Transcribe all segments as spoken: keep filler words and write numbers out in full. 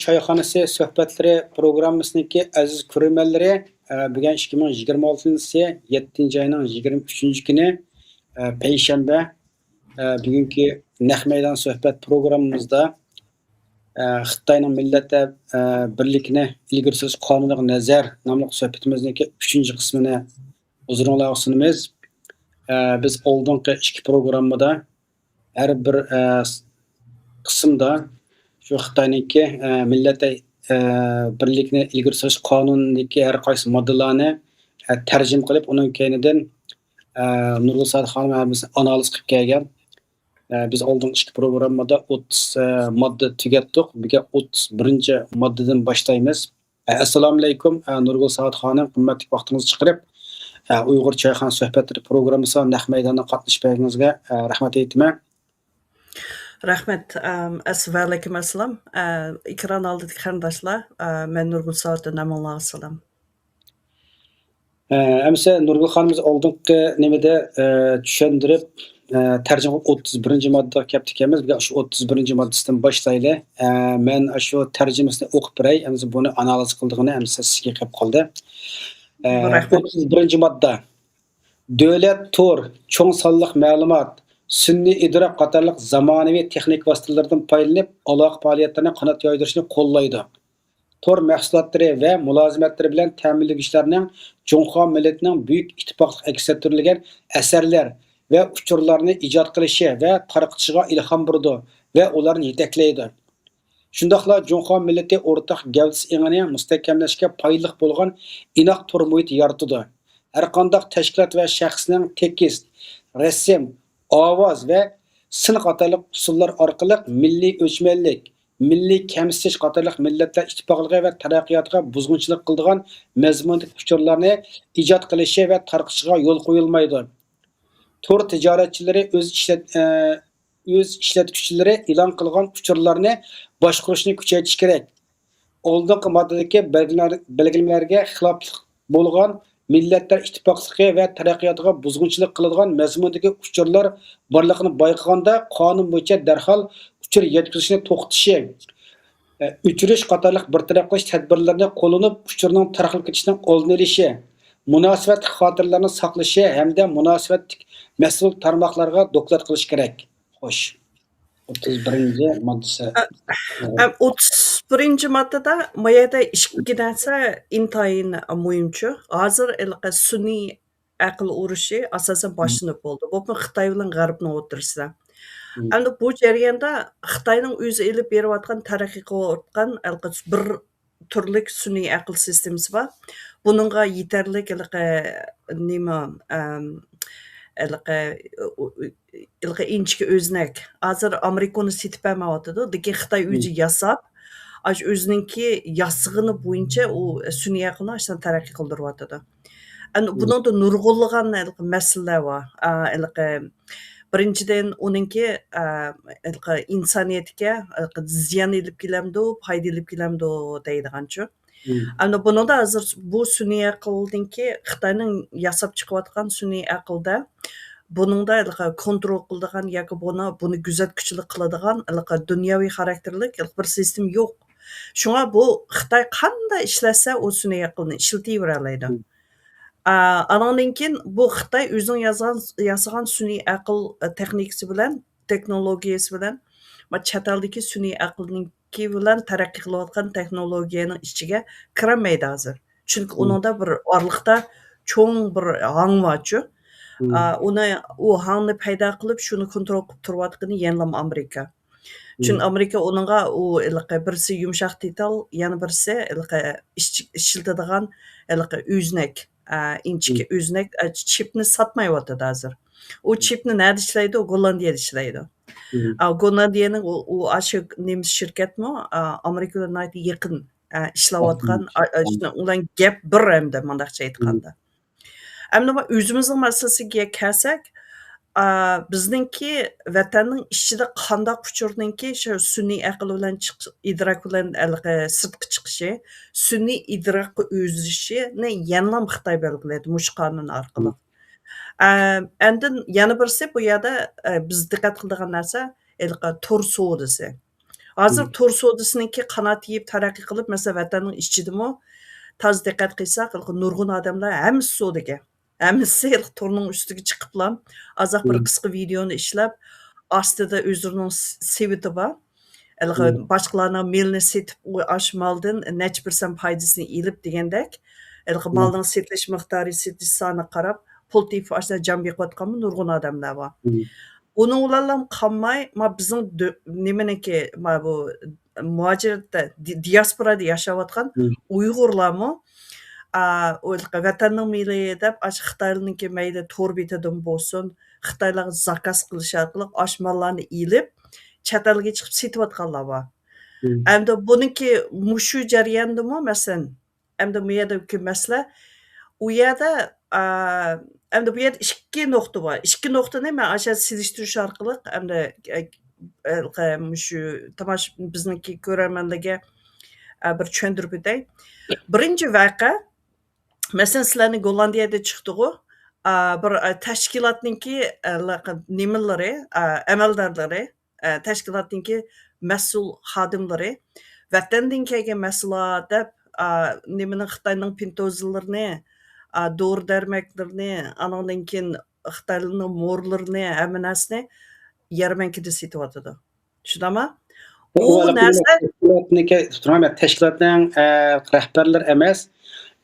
چايخانىسى سۆھبەتلىرى پروگراممىسىنىڭكى ئەزىز كۆرۈرمەنلىرى، ئە، بۈگۈن ئىككى مىڭ يىگىرمە ئالتىنچى يىلى يەتتىنچى ئاينىڭ يىگىرمە ئۈچىنچى كۈنى، ئە، پەيشەنبە، ئە، بۈگۈنكى نەق مەيدان سۆھبەت پروگراممىمىزدا، ئە، خىتاينىڭ مىللەتلەر، ئە، بىرلىكىنى ئىلگىرى سۈرۈش قانۇنىغا نەزەر ناملىق سۆھبىتىمىزنىڭكى ئۈچىنچى قىسمىنى ھۇزۇرۇڭلارغا سۇنىمىز. ئە، بىز ئالدىنقى ئىككى پروگراممىدا ھەر بىر، ئە، قىسىمدا شۇ خىتاينىڭكى، ئە، مىللەت، ئە، بىرلىكىنى ئىلگىرى سۈرۈش قانۇنىدىكى ھەر قايسى ماددىلارنى، ئە، تەرجىمە قىلىپ، ئۇنىڭ كەينىدىن، ئە، نۇرگۈل سائىت خانىم ھەممىسىنى ئانالىز قىلىپ كەلگەن. ئە، بىز ئالدىنقى ئىككى پروگراممىدا ئوتتۇز، ئە، ماددا تۈگەتتۇق. بۈگۈن ئوتتۇز بىرىنچى ماددىدىن باشلايمىز. ئە، ئەسسالامۇئەلەيكۇم، ئە، نۇرگۈل سائىت خانىم، قىممەتلىك ۋاقتىڭىزنى چىقىرىپ، ئە، ئۇيغۇر چايخانا سۆھبەتلىرى پروگراممىسىغا نەق مەيداندا قاتنىشىپ بەرگىنىڭىزگە، ئە، رەھمەت ئېيتىمەن. رەھمەت. ئەم، ئەس-، ۋەئەلەيكۇم ئەسسالام. ئە، ئېكران ئالدىدىكى قېرىنداشلار، ئە، مەن نۇرگۈل سائىتتىن ھەممىڭلارغا سالام. ئە، ئەمىسە نۇرگۈل خانىم بىز ئالدىنقى نېمىدە، ئە، چۈشەندۈرۈپ، ئە، تەرجىمە قىلىپ ئوتتۇز بىرىنچى ماددىغا كەپتىكەنمىز. بۈگۈن شۇ ئوتتۇز بىرىنچى ماددىسىدىن باشلايلى. ئە، مەن شۇ تەرجىمىسىنى ئوقۇپ بېرەي. ئەمىسە بۇنى ئانالىز قىلىدىغىنى ئەمىسە سىزگە قېلىپ قالدى. ئە، رەھمەت. ئوتتۇز بىرىنچى ماددا. دۆلەت تور، چوڭ سانلىق مەلۇمات، سۈنئىي ئىدراك قاتارلىق زامانىۋى تېخنىكا ۋاسىتىلىرىدىن پايدىلىنىپ، ئالاقە پائالىيەتلىرىنى قانات يايدۇرۇشنى قوللايدۇ. تور مەھسۇلاتلىرى ۋە مۇلازىمەتلىرى بىلەن تەمىنلىگۈچىلەرنىڭ جۇڭخۇا مىللىتىنىڭ بۈيۈك ئىتتىپاقلىق ئەكس ئەتتۈرۈلگەن ئەسەرلەر ۋە ئۇچۇرلارنى ئىجاد قىلىشى ۋە تارقىتىشىغا ئىلھام بېرىدۇ ۋە ئۇلارنى يېتەكلەيدۇ. شۇنداقلا جۇڭخۇا مىللىتى ئورتاق گەۋدىسى ئېڭىنى مۇستەھكەملەشكە پايدىلىق بولغان ئىناق تور مۇھىتى يارىتىدۇ. ھەرقانداق تەشكىلات ۋە شەخسنىڭ تېكىست، رەسىم، ئاۋاز ۋە سىن قاتارلىق ئۇسۇللار ئارقىلىق مىللىي ئۆچمەنلىك، مىللىي كەمسىتىش قاتارلىق مىللەتلەر ئىتتىپاقلىقى ۋە تەرەققىياتىغا بۇزغۇنچىلىق قىلىدىغان مەزمۇندىكى ئۇچۇرلارنى ئىجاد قىلىشى ۋە تارقىتىشىغا يول قويۇلمايدۇ. تور تىجارەتچىلىرى ئۆز ئىشلەت-، ئە، ئۆز ئىشلەتكۈچىلىرى ئېلان قىلغان ئۇچۇرلارنى باشقۇرۇشنى كۈچەيتىشى كېرەك. ئالدىنقى ماددىدىكى بەلگىلىمە-، بەلگىلىمىلەرگە خىلاپلىق بولغان مىللەتلەر ئىتتىپاقلىقى ۋە تەرەققىياتىغا بۇزغۇنچىلىق قىلىدىغان مەزمۇندىكى ئۇچۇرلار بارلىقىنى بايقىغاندا، قانۇن بويىچە دەرھال ئۇچۇر يەتكۈزۈشنى توختىتىشى، ئە، ئۆچۈرۈش قاتارلىق بىر تەرەپ قىلىش تەدبىرلىرىنى قوللىنىپ، ئۇچۇرنىڭ تارقىلىپ كېتىشىنىڭ ئالدىنى ئېلىشى، مۇناسىۋەتلىك خاتىرىلەرنى ساقلىشى ھەمدە مۇناسىۋەتلىك مەسئۇل تارماقلارغا دوكلات قىلىشى كېرەك. خوش. ئوتتۇز بىرىنچى ماددىسى. ئە، ئە، ئوتتۇز بىرىنچى ماددىدا ما يەردە ئىككى نەرسە ئىنتايىن مۇھىمچۇ. ھازىر ھېلىقى سۈنئىي ئەقىل ئۇرۇشى ئاساسەن باشلىنىپ بولدى. بولۇپمۇ خىتاي بىلەن غەربنىڭ ئوتتۇرىسىدا. ئەمدى بۇ جەرياندا خىتاينىڭ ئۆزى ئېلىپ بېرىۋاتقان، تەرەققىي قىلىۋاتقان ھېلىقى بىر تۈرلۈك سۈنئىي ئەقىل سىستېمىسى بار. بۇنىڭغا يېتەرلىك ھېلىقى نېمە، ئەم، ھېلىقى، ئۇ، ئۇ، ھېلىقى ئىنچىكە ئۆزنەك. ھازىر ئامېرىكا ئۇنى سېتىپ بەرمەيۋاتىدۇ، لېكىن خىتاي ئۆزى ياساپ، ئاشۇ ئۆزىنىڭكى ياسىغىنى بويىچە ئۇ سۈنئىي ئەقىلنى ئاشۇنداق تەرەققىي قىلدۇرۇۋاتىدۇ. ئەمدى بۇنىڭدا نۇرغۇنلىغان ھېلىقى مەسىلىلەر بار. ئا، ھېلىقى بىرىنچىدىن، ئۇنىڭكى، ئا، ھېلىقى ئىنسانىيەتكە ھېلىقى زىيان ئېلىپ كېلەمدۇ، پايدا ئېلىپ كېلەمدۇ دەيدىغانچۇ. ئەمدى بۇنىڭدا ھازىر بۇ سۈنئىي ئەقىلنىڭكى، خىتاينىڭ ياساپ چىقىۋاتقان سۈنئىي ئەقىلدە بۇنىڭدا ھېلىقى كونترول قىلىدىغان ياكى بۇنى، بۇنى كۆزەتكۈچىلىك قىلىدىغان ھېلىقى دۇنياۋى خاراكتېرلىك ھېلىقى بىر سىستېما يوق. شۇڭا بۇ خىتاي قانداق ئىشلەتسە، ئۇ سۈنئىي ئەقىلنى ئىشلىتىۋېرەلەيدۇ. ئا، ئانىڭدىن كېيىن بۇ خىتاي ئۆزىنىڭ يازغان، ياسىغان سۈنئىي ئەقىل، ئە، تېخنىكىسى بىلەن، تېخنولوگىيەسى بىلەن، ما، چەت ئەلدىكى سۈنئىي ئەقىلنىڭكى بىلەن تەرەققىي قىلىۋاتقان تېخنولوگىيەنىڭ ئىچىگە كىرەلمەيدۇ ھازىر. چۈنكى ئۇنىڭدا بىر ئارىلىقتا چوڭ بىر ھاڭ بارچۇ. ئا، ئۇنى، ئۇ ھاڭنى پەيدا قىلىپ، شۇنى كونترول قىلىپ تۇرۇۋاتقىنى يەنىلا ئامېرىكا. چۈنكى ئامېرىكا ئۇنىڭغا ئۇ ھېلىقى بىرسى يۇمشاق دېتال، يەنە بىرسى ھېلىقى ئىش-، ئىشلىتىدىغان ھېلىقى ئۆزنەك، ئا، ئىنچىكە ئۆزنەك، ئا، چىپنى ساتمايۋاتىدۇ ھازىر. ئۇ چىپنى نەدە ئىشلەيدۇ؟ گوللاندىيەدە ئىشلەيدۇ. ئا، گوللاندىيەنىڭ ئۇ، ئۇ ئاشۇ نېمە شىركەتمۇ، ئا، ئامېرىكا بىلەن ناھايىتى يېقىن، ئا، ئىشلەۋاتقان، ئا، ئا، شۇنىڭ بىلەن گەپ بىر ئەمدى مۇنداقچە ئېيتقاندا. ئەمدى ما-، ئۆزىمىزنىڭ مەسىلىسىگە كەلسەك، ئا، بىزنىڭكى ۋەتەننىڭ ئىچىدە قانداق ئۇچۇرنىڭكى شۇ سۈنئىي ئەقىل بىلەن چىق-، ئىدراك بىلەن ھېلىقى سىرتقا چىقىشى، سۈنئىي ئىدراكقا ئۆزلىشىشىنى يەنىلا خىتاي بەلگىلەيدۇ مۇشۇ قانۇن ئارقىلىق. ئە، ئاندىن يەنە بىرسى بۇ يەردە، ئە، بىز دىققەت قىلىدىغان نەرسە ھېلىقى تور سودىسى. ھازىر تور سودىسىنىڭكى قانات يېيىپ تەرەققىي قىلىپ، مەسىلەن، ۋەتەننىڭ ئىچىدىمۇ تازا دىققەت قىلساق، نۇرغۇن ئادەملەر ھەممىسى سودىگەر. ھەممىسى تورنىڭ ئۈستىگە چىقىپلا، ئازاق بىر قىسقا ۋىدېئونى ئىشلەپ، ئاستىدا ئۆزلىرىنىڭ س-، سېۋىتى بار. ھېلىقى باشقىلارنىڭ مېلىنى سېتىپ، ئۇ ئاشۇ مالدىن نەچچە پىرسەنت پايدىسىنى ئېلىپ دېگەندەك، ھېلىقى مالنىڭ سېتىلىش مىقدارى، سېتىش سانىغا قاراپ، پۇل تېپىپ، ئاشۇنداق جان بېقىۋاتقانمۇ نۇرغۇن ئادەملەر بار. ئۇنىڭ بىلەنلا قالماي، ما بىزنىڭ دۆ-، نېمىنىڭكى، ما بۇ مۇھاجىرەتتە، دى-، دىياسپورادا ياشاۋاتقان ئۇيغۇرلارمۇ، ئا، ئۇ ۋەتەننىڭ مېلى دەپ، ئاشۇ خىتايلارنىڭكى مەيلى تور بېتىدىن بولسۇن، خىتايلارغا زاكاز قىلىش ئارقىلىق ئاشۇ ماللارنى ئېلىپ، چەت ئەلگە چىقىپ سېتىۋاتقانلار بار. ئەمدى بۇنىڭكى مۇشۇ جەرياندىمۇ، مەسىلەن، ئەمدى بۇ يەردىكى مەسىلە، ئۇ يەردە، ئا، ئەمدى بۇ يەردە ئىككى نۇقتا بار. ئىككى نۇقتىنى مەن ئاشۇ سېلىشتۇرۇش ئارقىلىق ئەمدى، ئە، ئە، مۇشۇ تاماش-، بىزنىڭكى كۆرەرمەنلەرگە، ئە، بىر چۈشەندۈرۈپ ئۆتەي. بىرىنچى ۋەقە، مەسىلەن، سىلەرنىڭ گوللاندىيەدە چىقتىغۇ، ئا، بىر، ئە، تەشكىلاتنىڭكى، ئە، نېمىلىرى، ئە، ئەمەلدارلىرى، ئە، تەشكىلاتنىڭكى مەسئۇل خادىملىرى ۋەتەندىن كەلگەن مەھسۇلات دەپ، ئا، نېمىنىڭ، خىتاينىڭ پېنتوزىنلىرىنى، ئا، دورا دەرمەكلىرىنى، ئانىڭدىن كېيىن خىتايلارنىڭ مورلىرىنى، ھەممە نەرسىنى يەرمەنكىدە سېتىۋاتىدۇ. چۈشىنەما؟ ئۇ ئۇ ھېلىقى نەرسە تەشكىلاتنىڭكى، تۇرۇڭ، تەشكىلاتنىڭ، ئە، رەھبەرلىرى ئەمەس،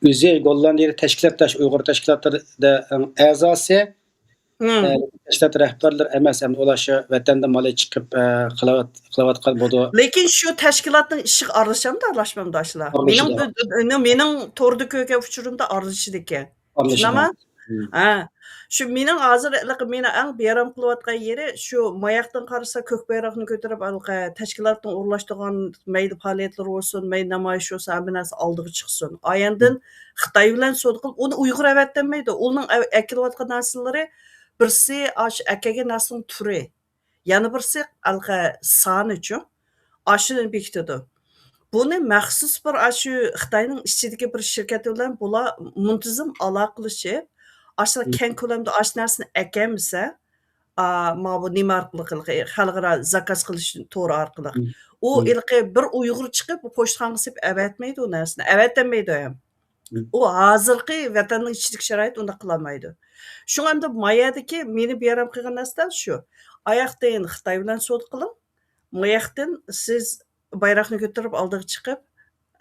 ئۆزى گوللاندىيەدە تەشكىلات، ئۇيغۇر تەشكىلاتلىرىدا، ئە، ئەزاسى. ئە، تەشكىلات رەھبەرلىرى ئەمەس، ئەمدى ئۇلار شۇ ۋەتەندىن مالاي چىقىپ، ئە، قىلىۋات-، قىلىۋاتقان بولىدۇ. لېكىن شۇ تەشكىلاتنىڭ ئىشىغا ئارىلىشامدۇ، ئارىلاشمامدۇ ئاشۇلار؟ مېنىڭ ئارىلىشىدۇ. دۇ-، دۇ-، مېنىڭ توردا كۆرگەن ئۇچۇرۇمدا ئارىلىشىدىكەن. ئارىلىشىدۇ. چۈشىنەما؟ ھە. شۇ مېنىڭ ھازىر ھېلىقى مېنى ئەڭ بىئارام قىلىۋاتقان يېرى شۇ، ماياقتىن قارىسا، كۆك بايراقنى كۆتۈرۈپ، ھېلىقى تەشكىلاتنىڭ ئورۇنلاشتۇرغان مەيلى پائالىيەتلىرى بولسۇن، مەيلى نامايىش بولسا، ھەممە نەرسە ئالدىغا چىقسۇن. ئاياندىن خىتاي بىلەن سودا قىلىپ، ئۇنى ئۇيغۇر ئەۋەتەلمەيدۇ. ئۇنىڭ ئەۋ-، ئەكېلىۋاتقان نەرسىلىرى بىرسى ئاشۇ ئەكەلگەن نەرسىنىڭ تۈرى، يەنە بىرسى ئەلقە سانىچۇ، ئاشۇنى بېكىتىدۇ. بۇنى مەخسۇس بىر ئاشۇ خىتاينىڭ ئىچىدىكى بىر شىركەت بىلەن بۇلار مۇنتىزىم ئالاقىلىشىپ، ئاشۇ كەڭ كۆلەمدە ئاشۇ نەرسىنى ئەكەلمىسە، ئا، ماۋۇ نېمە ئارقىلىق، خەلقئارا زاكاز قىلىش تورى ئارقىلىق. ئۇ ھېلىقى بىر ئۇيغۇر چىقىپ، بۇ پوچتىخانىغا سېلىپ ئەۋەتمەيدۇ ئۇ نەرسىنى. ئەۋەتەلمەيدۇ ھەم. ئۇ ھازىرقى ۋەتەننىڭ ئىچىدىكى شارائىت ئۇنداق قىلالمايدۇ. شۇڭا ئەمدى مايەدىكى مېنى بىئارام قىلغان نەرسە شۇ. ئاياقتىن خىتاي بىلەن سودا قىلىڭ، ماياقتىن سىز بايراقنى كۆتۈرۈپ ئالدىغا چىقىپ،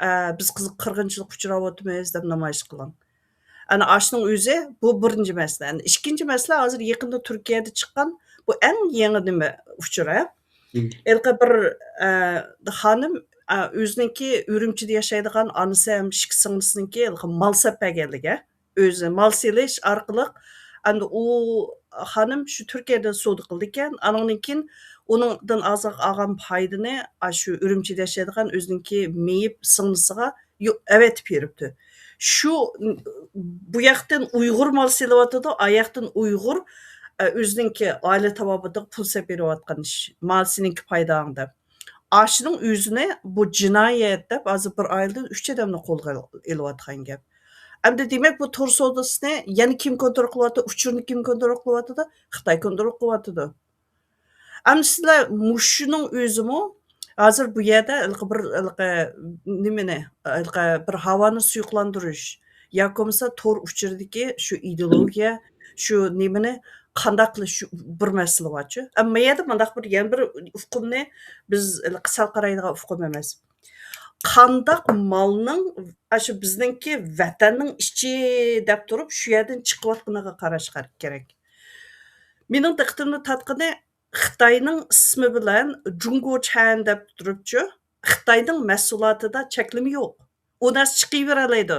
ئە، بىز قىز-، قىرغىنچىلىققا ئۇچراۋاتىمىز دەپ نامايىش قىلىڭ. ئەنە ئاشۇنىڭ ئۆزى بۇ بىرىنچى مەسىلە. ئەنە ئىككىنچى مەسىلە ھازىر يېقىندا تۈركىيەدە چىققان بۇ ئەڭ يېڭى نېمە ئۇچۇر، ھە؟ ھېلىقى بىر، ئە، خانىم، ئە، ئۆزىنىڭكى ئۈرۈمچىدە ياشايدىغان ئانىسى ھەم ئىككى سىڭلىسىنىڭكى ھېلىقى مال سەپ بەرگەنلىكى، ھە؟ ئۆزى مال سېلىش ئارقىلىق، ئەمدى ئۇ خانىم شۇ تۈركىيەدە سودا قىلىدىكەن. ئانىڭدىن كېيىن ئۇنىڭدىن ئازراق ئالغان پايدىنى، ئاشۇ ئۈرۈمچىدە ياشايدىغان ئۆزىنىڭكى مېيىپ سىڭلىسىغا يو-، ئەۋەتىپ بېرىپتۇ. شۇ، بۇ ياقتىن ئۇيغۇر مال سېلىۋاتىدۇ، ئا ياقتىن ئۇيغۇر، ئە، ئۆزىنىڭكى ئائىلە تاۋابىتىغا پۇل سېلىپ بېرىۋاتقان ئىش. مال سېنىڭكى پايداڭ دەپ. ئاشۇنىڭ ئۆزىنى بۇ جىنايەت دەپ ھازىر بىر ئائىلىدىن ئۈچ ئادەمنى قولغا ئېلىۋاتقان گەپ. ئەمدى دېمەك، بۇ تور سودىسىنى يەنە كىم كونترول قىلىۋاتىدۇ؟ ئۇچۇرنى كىم كونترول قىلىۋاتىدۇ؟ خىتاي كونترول قىلىۋاتىدۇ. ئەمدى سىلەر مۇشۇنىڭ ئۆزىمۇ ھازىر بۇ يەردە ھېلىقى بىر، ھېلىقى نېمىنى، ھېلىقى بىر ھاۋانى سۇيۇقلاندۇرۇش ياكى بولمىسا تور ئۇچۇرىدىكى شۇ ئىدېئولوگىيە، شۇ نېمىنى قانداق قىلىش، شۇ بىر مەسىلە بارچۇ. ئەمما يەردە مۇنداق بىر، يەنە بىر ئۇقۇمنى بىز سەل قارايدىغان ئۇقۇم ئەمەس. قانداق مالنىڭ ئاشۇ بىزنىڭكى ۋەتەننىڭ ئىچى دەپ تۇرۇپ، شۇ يەردىن چىقىۋاتقىنىغا قاراش كېرەك. مېنىڭ دىققىتىمنى تارتقىنى، خىتاينىڭ ئىسمى بىلەن جۇڭگوچيەن دەپ تۇرۇپچۇ، خىتاينىڭ مەھسۇلاتىدا چەكلىمە يوق. ئۇ نەرسە چىقىۋېرەلەيدۇ.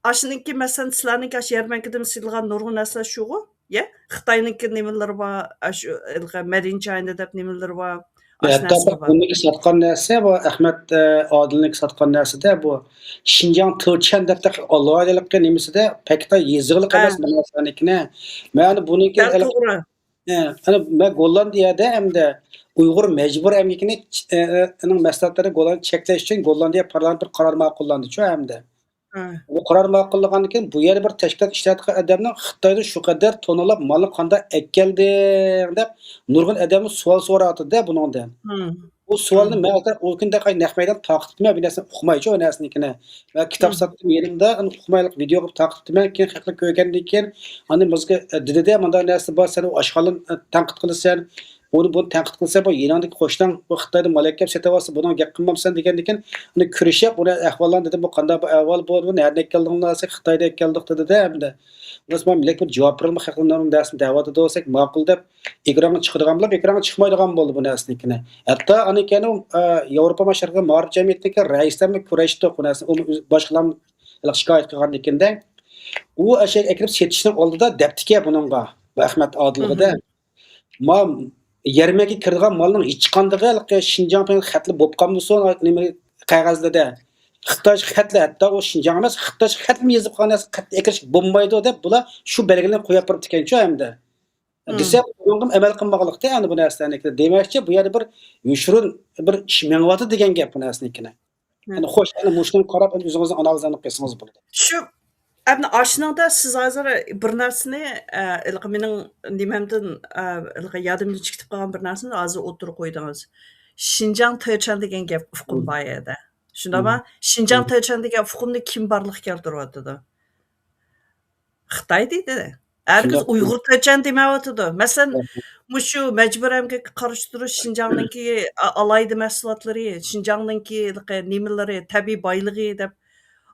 ئاشۇنىڭكى، مەسىلەن، سىلەرنىڭكى ئاشۇ يەرمەنكىدىن سېتىلغان نۇرغۇن نەرسىلەر شۇغۇ؟ يە، خىتاينىڭكى نېمىلىرى بار، ئاشۇ ھېلىقى مەدىنچاينى دەپ نېمىلىرى بار، ئاشۇ ھەتتا نەرسىلەر بار. بۇنىڭكى ساتقان نەرسە، بۇ ئەخمەت، ئە، ئادىلنىڭكى ساتقان نەرسىدە، بۇ شىنجاڭ تىلچەن دەپ ئالاھىدىلىكى نېمىسىدە، پەكىتلا يېزىقلىق ئەمەس بۇ نەرسىلەرنىڭكىنى. مەن بۇنىڭكى دەل توغرا. ئە، ئەنە مەن گوللاندىيەدە ئەمدى ئۇيغۇر مەجبۇرىي ئەمگىكىنى، ئە، ئە، نىڭ مەھسۇلاتلىرىنى گوللاندىيە چەكلەش ئۈچۈن گوللاندىيە پارلامېنتى بىر قارار ماقۇللاندى شۇ ئەمدى. ھە. بۇ قارار ماقۇللىغاندىن كېيىن بۇ يەردە بىر تەشكىلات ئىشلەتكەن ئادەمنىڭ خىتايدا شۇ قەدەر تونۇلۇپ مالنى قانداق ئەكەلدىڭ دەپ نۇرغۇن ئادەممۇ سوئال سوراۋاتىدۇ بۇنىڭدىن. ھە. بۇ سوئالنى مەن ئۇ كۈندە نەق مەيدان تارقىتىپتىمەن، بۇ نەرسىنى ئۇقمايچۇ، ئۇ نەرسىنىڭكىنى. مەن كىتاب ساتتىم يېنىمدا، ئۇنى ئۇقمايلىق ۋىدېو قىلىپ تارقىتىپتىمەن. كېيىن خەقلەر كۆرگەندىن كېيىن، ئاندىن بىزگە، ئە، دېدى-دە، مۇنداق نەرسە بار، سەن ئۇ ئاشخانىنى، ئە، تەنقىد قىلىسەن، ئۇنى بۇنى تەنقىد قىلىسەن، بۇ يېنىڭدىكى قوشناڭ بۇ خىتايدىن مال ئەكەپ سېتىۋالسا، بۇنىڭغا گەپ قىلمامسەن دېگەندىن كېيىن، ئۇنى كۆرۈشۈپ، بۇنى ئەھۋاللارنى دېدىم، بۇ قانداق بۇ ئەھۋال بۇ، بۇنى نەدىن ئەكەلدىڭلار دېسەك، خىتايدىن ئەكەلدۇق دېدى-دە، ئەمدى. بىز مانا مىللەت بىر جاۋاب بېرىلمە خەقنىڭ نەرسىنى دەۋاتىدۇ دېسەك ماقۇل دەپ، ئېكرانغا چىقىدىغان بولۇپ، ئېكرانغا چىقمايدىغان بولدى بۇ نەرسىنىڭكىنى. ھەتتا ئاندىن كېيىن ئۇ، ئە، ياۋروپا مۇشۇ شەرقىي مائارىپ جەمئىيىتىنىڭكى رەئىسى بىلەن كۆرۈشتۇق بۇ نەرسىنى. ئۇ باشقىلار شىكايەت قىلغاندىن كېيىندە، ئۇ ئەشەگە ئەكىرىپ سېتىشنىڭ ئالدىدا دەپتىكەن بۇنىڭغا، بۇ ئەخمەت ئادىلغا-دە. ما يەرمەنكىگە كىرىدىغان مالنىڭ ھېچقاندىقى ھېلىقى شىنجاڭ پەقەت خەتلىرى بولۇپ قالمىسۇن، نېمە قەغەزلىرىدە. خىتاي خەتلىرى ھەتتا ئۇ شىنجاڭ ئەمەس، خىتاي خەتلىرىمۇ يېزىپ قالغان نەرسە خەتنى ئەكىرىشكە بولمايدۇ دەپ، بۇلار شۇ بەلگىلىرىنى قويۇپ بېرىپتىكەنچۇ ئەمدى. دېسە، بۇنىڭغا ئەمەل قىلمىغانلىقتا ئەنە بۇ نەرسىلەرنى دېمەكچى، بۇ يەردە بىر يوشۇرۇن بىر ئىش مېڭىۋاتىدۇ دېگەن گەپ بۇ نەرسىنىڭكىنى. ئەنە خوش، ئەنە مۇشۇنى قاراپ، ئۆزىڭىزنىڭ ئانالىزىنى قىلسىڭىز بولىدۇ. شۇ، ئەمدى ئاشۇنىڭدا سىز ھازىر بىر نەرسىنى، ئە، ھېلىقى مېنىڭ نېمەمدىن، ئە، ھېلىقى يادىمدىن چىقىپ قالغان بىر نەرسىنى ھازىر ئوتتۇرىغا قويدىڭىز. شىنجاڭ تېچەن دېگەن گەپ ئۇقۇم بار ئەدە. شۇنداقمۇ؟ شىنجاڭ تېچەن دېگەن ئۇقۇمنى كىم بارلىققا كەلتۈرۈۋاتىدۇ؟ خىتاي دېدى. ھەرگىز ئۇيغۇر تېچەن دېمەيۋاتىدۇ. مەسىلەن، مۇشۇ مەجبۇرىي ئەمگەككە قارشى تۇرۇش شىنجاڭنىڭكى ئا-، ئالاھىدە مەھسۇلاتلىرى، شىنجاڭنىڭكى ھېلىقى نېمىلىرى، تەبىئىي بايلىقى دەپ،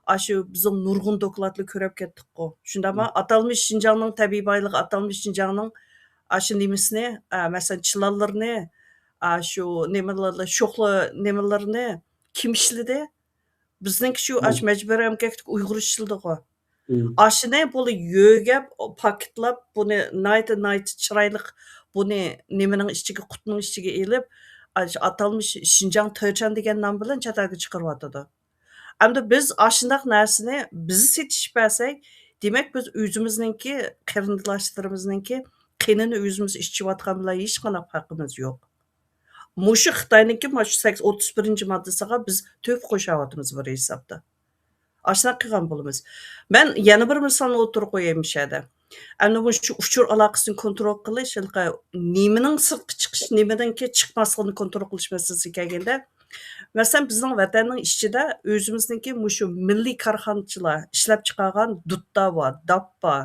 ئاشۇ بىزنىڭ نۇرغۇن دوكلاتلار كۆرۈپ كەتتۇققۇ. شۇنداقمۇ؟ ئاتالمىش شىنجاڭنىڭ تەبىئىي بايلىقى، ئاتالمىش شىنجاڭنىڭ ئاشۇ نېمىسىنى، ئا، مەسىلەن، چىلانلىرىنى، ئاشۇ نېمىلىرى، شوخلا نېمىلىرىنى كىم ئىشلىدى؟ بىزنىڭكى شۇ ئاشۇ مەجبۇرىي ئەمگەكتىكى ئۇيغۇر ئىشلىدىغۇ. ئاشۇنى بۇلار يۆگەپ، پاكېتلاپ، بۇنى ناھايىتى، ناھايىتى چىرايلىق، بۇنى نېمىنىڭ ئىچىگە، قۇتىنىڭ ئىچىگە ئېلىپ، ئاشۇ ئاتالمىش شىنجاڭ تېچەن دېگەن نام بىلەن چەت ئەلگە چىقىرىۋاتىدۇ. ئەمدى بىز ئاشۇنداق نەرسىنى بىز سېتىشىپ بەرسەك، دېمەك، بىز ئۆزىمىزنىڭكى، قېرىنداشلىرىمىزنىڭكى قېنىنى ئۆزىمىز ئىچىۋاتقان بىلەن ھېچقانداق پەرقىمىز يوق. مۇشۇ خىتاينىڭكى مانا شۇ سەكس-، ئوتتۇز بىرىنچى ماددىسىغا بىز تۆھپە قوشۇۋاتىمىز بىر ھېسابتا. ئاشۇنداق قىلغان بولىمىز. مەن يەنە بىر مىسالنى ئوتتۇرىغا قوياي مۇشۇ يەردە. ئەمدى مۇشۇ ئۇچۇر ئالاقىسىنى كونترول قىلىش، ھېلىقى نېمىنىڭ سىرتقا چىقىش، نېمىنىڭكى چىقماسلىقىنى كونترول قىلىش مەسىلىسىگە كەلگەندە، مەسىلەن، بىزنىڭ ۋەتەننىڭ ئىچىدە ئۆزىمىزنىڭكى مۇشۇ مىللىي كارخانىچىلار ئىشلەپچىقارغان دۇتتا بار، داپ بار،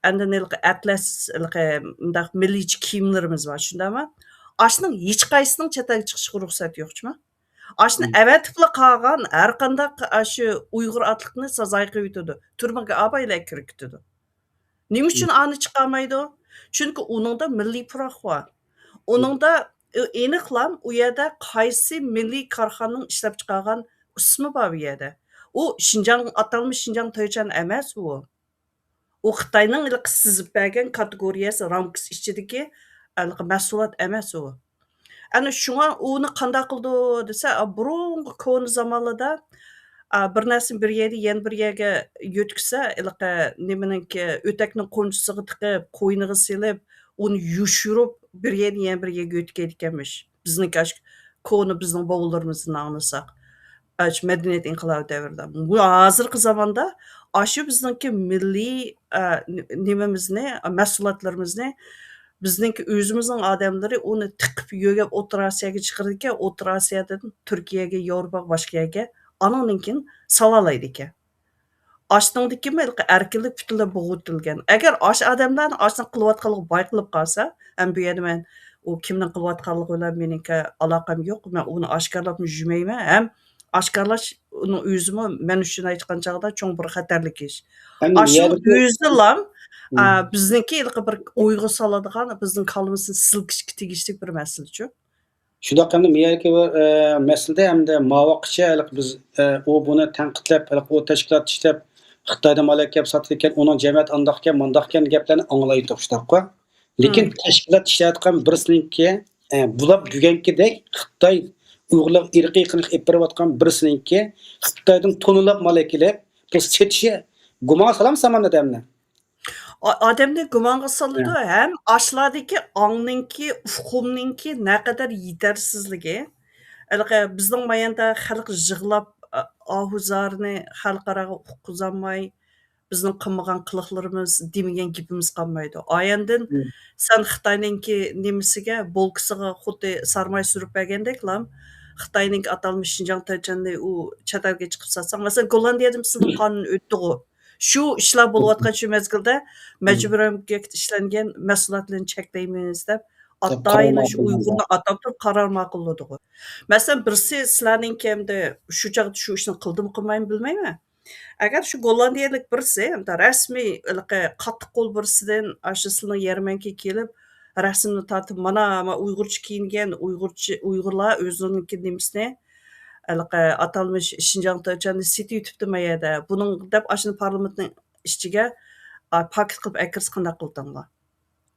ئاندىن ھېلىقى ئەتلەس، ھېلىقى مۇنداق مىللىيچە كىيىملىرىمىز بار، شۇنداقمۇ؟ ئاشۇنىڭ ھېچقايسىسىنىڭ چەت ئەلگە چىقىشىغا رۇخسەت يوقچۇما؟ ئاشۇنى ئەۋەتىپلا قالغان ھەر قانداق ئاشۇ ئۇيغۇر ئاتلىقىنى سازايا قىلىۋېتىدۇ. تۈرمىگە ئاپايلا كىرىپ كېتىدۇ. نېمە ئۈچۈن ئانى چىقارمايدۇ؟ چۈنكى ئۇنىڭدا مىللىي پۇراق بار. ئۇنىڭدا ئېنىقلا ئۇ يەردە قايسى مىللىي كارخانىنىڭ ئىشلەپچىقارغان ئىسمى بار بۇ يەردە. ئۇ شىنجاڭ، ئاتالمىش شىنجاڭ تېچەن ئەمەس ئۇ. ئۇ خىتاينىڭ ھېلىقى سىزىپ بەرگەن كاتېگورىيەسى، رامكىسى ئىچىدىكى ھېلىقى مەھسۇلات ئەمەس ئۇ. ئەنە شۇڭا ئۇنى قانداق قىلىدۇ دېسە، ئا، بۇرۇنقى كونا زامانلاردا، ئا، بىر نەرسىنى بىر يەردىن يەنە بىر يەرگە يۆتكىسە، ھېلىقى نېمىنىڭكى، ئۆتەكنىڭ قونچىسىغا تىقىپ، قوينىغا سېلىپ، ئۇنى يوشۇرۇپ، بىر يەردىن يەنە بىر يەرگە يۆتكەيدىكەنمىش. بىزنىڭكى ئاشۇ كونا بىزنىڭ بوۋىلىرىمىزدىن ئاڭلىساق، ئاشۇ مەدەنىيەت ئىنقىلابى دەۋرىدە. بۇ ھازىرقى زاماندا ئاشۇ بىزنىڭكى مىللىي، ئە، نېمىمىزنى، مەھسۇلاتلىرىمىزنى بىزنىڭكى ئۆزىمىزنىڭ ئادەملىرى ئۇنى تىقىپ يۆگەپ ئوتتۇرا ئاسىياغا چىقىرىدىكەن، ئوتتۇرا ئاسىيادىن تۈركىيەگە، ياۋروپاغا، باشقا يەرگە ئانىڭدىن كېيىن سالالايدىكەن. ئاشۇنىڭدىكىمۇ ھېلىقى ئەركىنلىك پۈتۈنلەي بوغۇۋېتىلگەن. ئەگەر ئاشۇ ئادەملەرنى ئاشۇنى قىلىۋاتقانلىقى بايقىلىپ قالسا، ھەم بۇ يەردە مەن ئۇ كىمنىڭ قىلىۋاتقانلىقى بىلەن مېنىڭكى ئالاقەم يوق. مەن ئۇنى ئاشكارىلاپمۇ يۈرمەيمەن. ھەم ئاشكارىلاش ئۇنىڭ ئۆزىمۇ مەن ئۈچۈن ئېيتقان چاغدا چوڭ بىر خەتەرلىك ئىش. ئاشۇنىڭ ئۆزىلا، ئا، بىزنىڭكى ھېلىقى بىر ئويغا سالىدىغان، بىزنىڭ كاللىمىزنى سىلكىشكە تېگىشلىك بىر مەسىلىچۇ. شۇنداق ھەمدە مۇ يەردىكى بىر، ئە، مەسىلىدە ھەمدە ماۋاققىچە ھېلىقى بىز، ئە، ئۇ بۇنى تەنقىدلەپ، ھېلىقى ئۇ تەشكىلات ئىشلەپ، خىتايدا مال ئەكەپ ساتىدىكەن، ئۇنىڭ جەمئىيەت ئانداقكەن، مانداقكەن گەپلەرنى ئاڭلايتتۇق، شۇنداققۇ؟ لېكىن تەشكىلات ئىشلەۋاتقان بىرسىنىڭكى، ئە، بۇلار بۈگۈنكىدەك خىتاي ئۇيغۇرلارغا ئىرقىي قىرغىن ئېلىپ بېرىۋاتقان بىرسىنىڭكى خىتايدىن توننىلاپ مال ئەكېلىپ، بۇ سېتىشى گۇمانغا سالامسىز ھامان ئادەمنى؟ ئا-، ئادەمنى گۇمانغا سالىدۇ ھەم ئاشۇلاردىكى ئاڭنىڭكى، ئۇقۇمنىڭكى نەقەدەر يېتەرسىزلىكى. ھېلىقى بىزنىڭ باياندا خەلق يىغلاپ، ئا-، ئاھۇ زارىنى خەلقئاراغا ئۇققۇزالماي، بىزنىڭ قىلمىغان قىلىقلىرىمىز، دېمىگەن گېپىمىز قالمايدۇ. ئاياندىن سەن خىتاينىڭكى نېمىسىگە، بولكىسىغا خۇددى سارماي سۈرۈپ بەرگەندەكلا، خىتاينىڭكى ئاتالمىش شىنجاڭ تىياچاننى ئۇ چەت ئەلگە چىقىپ ساتساڭ، مەسىلەن، گوللاندىيەدە سىزنىڭ قانۇن ئۆتتىغۇ. شۇ ئىشلار بولۇۋاتقان شۇ مەزگىلدە مەجبۇرىي ئەمگەكتە ئىشلەنگەن مەھسۇلاتلارنى چەكلەيمىز دەپ، ئاتايىن شۇ ئۇيغۇرنى ئاتاپ تۇرۇپ قارار ماقۇللىدىغۇ. مەسىلەن، بىرسى سىلەرنىڭكى ئەمدى شۇ چاغدا شۇ ئىشنى قىلدىمۇ قىلمايمۇ بىلمەيمەن. ئەگەر شۇ گوللاندىيەلىك بىرسى، ھەمدە رەسمىي ھېلىقى قاتتىق قول بىرسىدىن ئاشۇ سىلىنىڭ يەرمەنكىگە كېلىپ، رەسىمنى تارتىپ، مانا، مانا ئۇيغۇرچە كىيىنگەن، ئۇيغۇرچە، ئۇيغۇرلار ئۆزىنىڭكى نېمىسىنى، ھېلىقى ئاتالمىش شىنجاڭ تىياچاننى سېتىۋېتىپتۇ ما يەردە. بۇنىڭ دەپ ئاشۇنى پارلامېنتنىڭ ئىچىگە، ئا، پاكىت قىلىپ ئەكىرسە قانداق قىلدىڭلار؟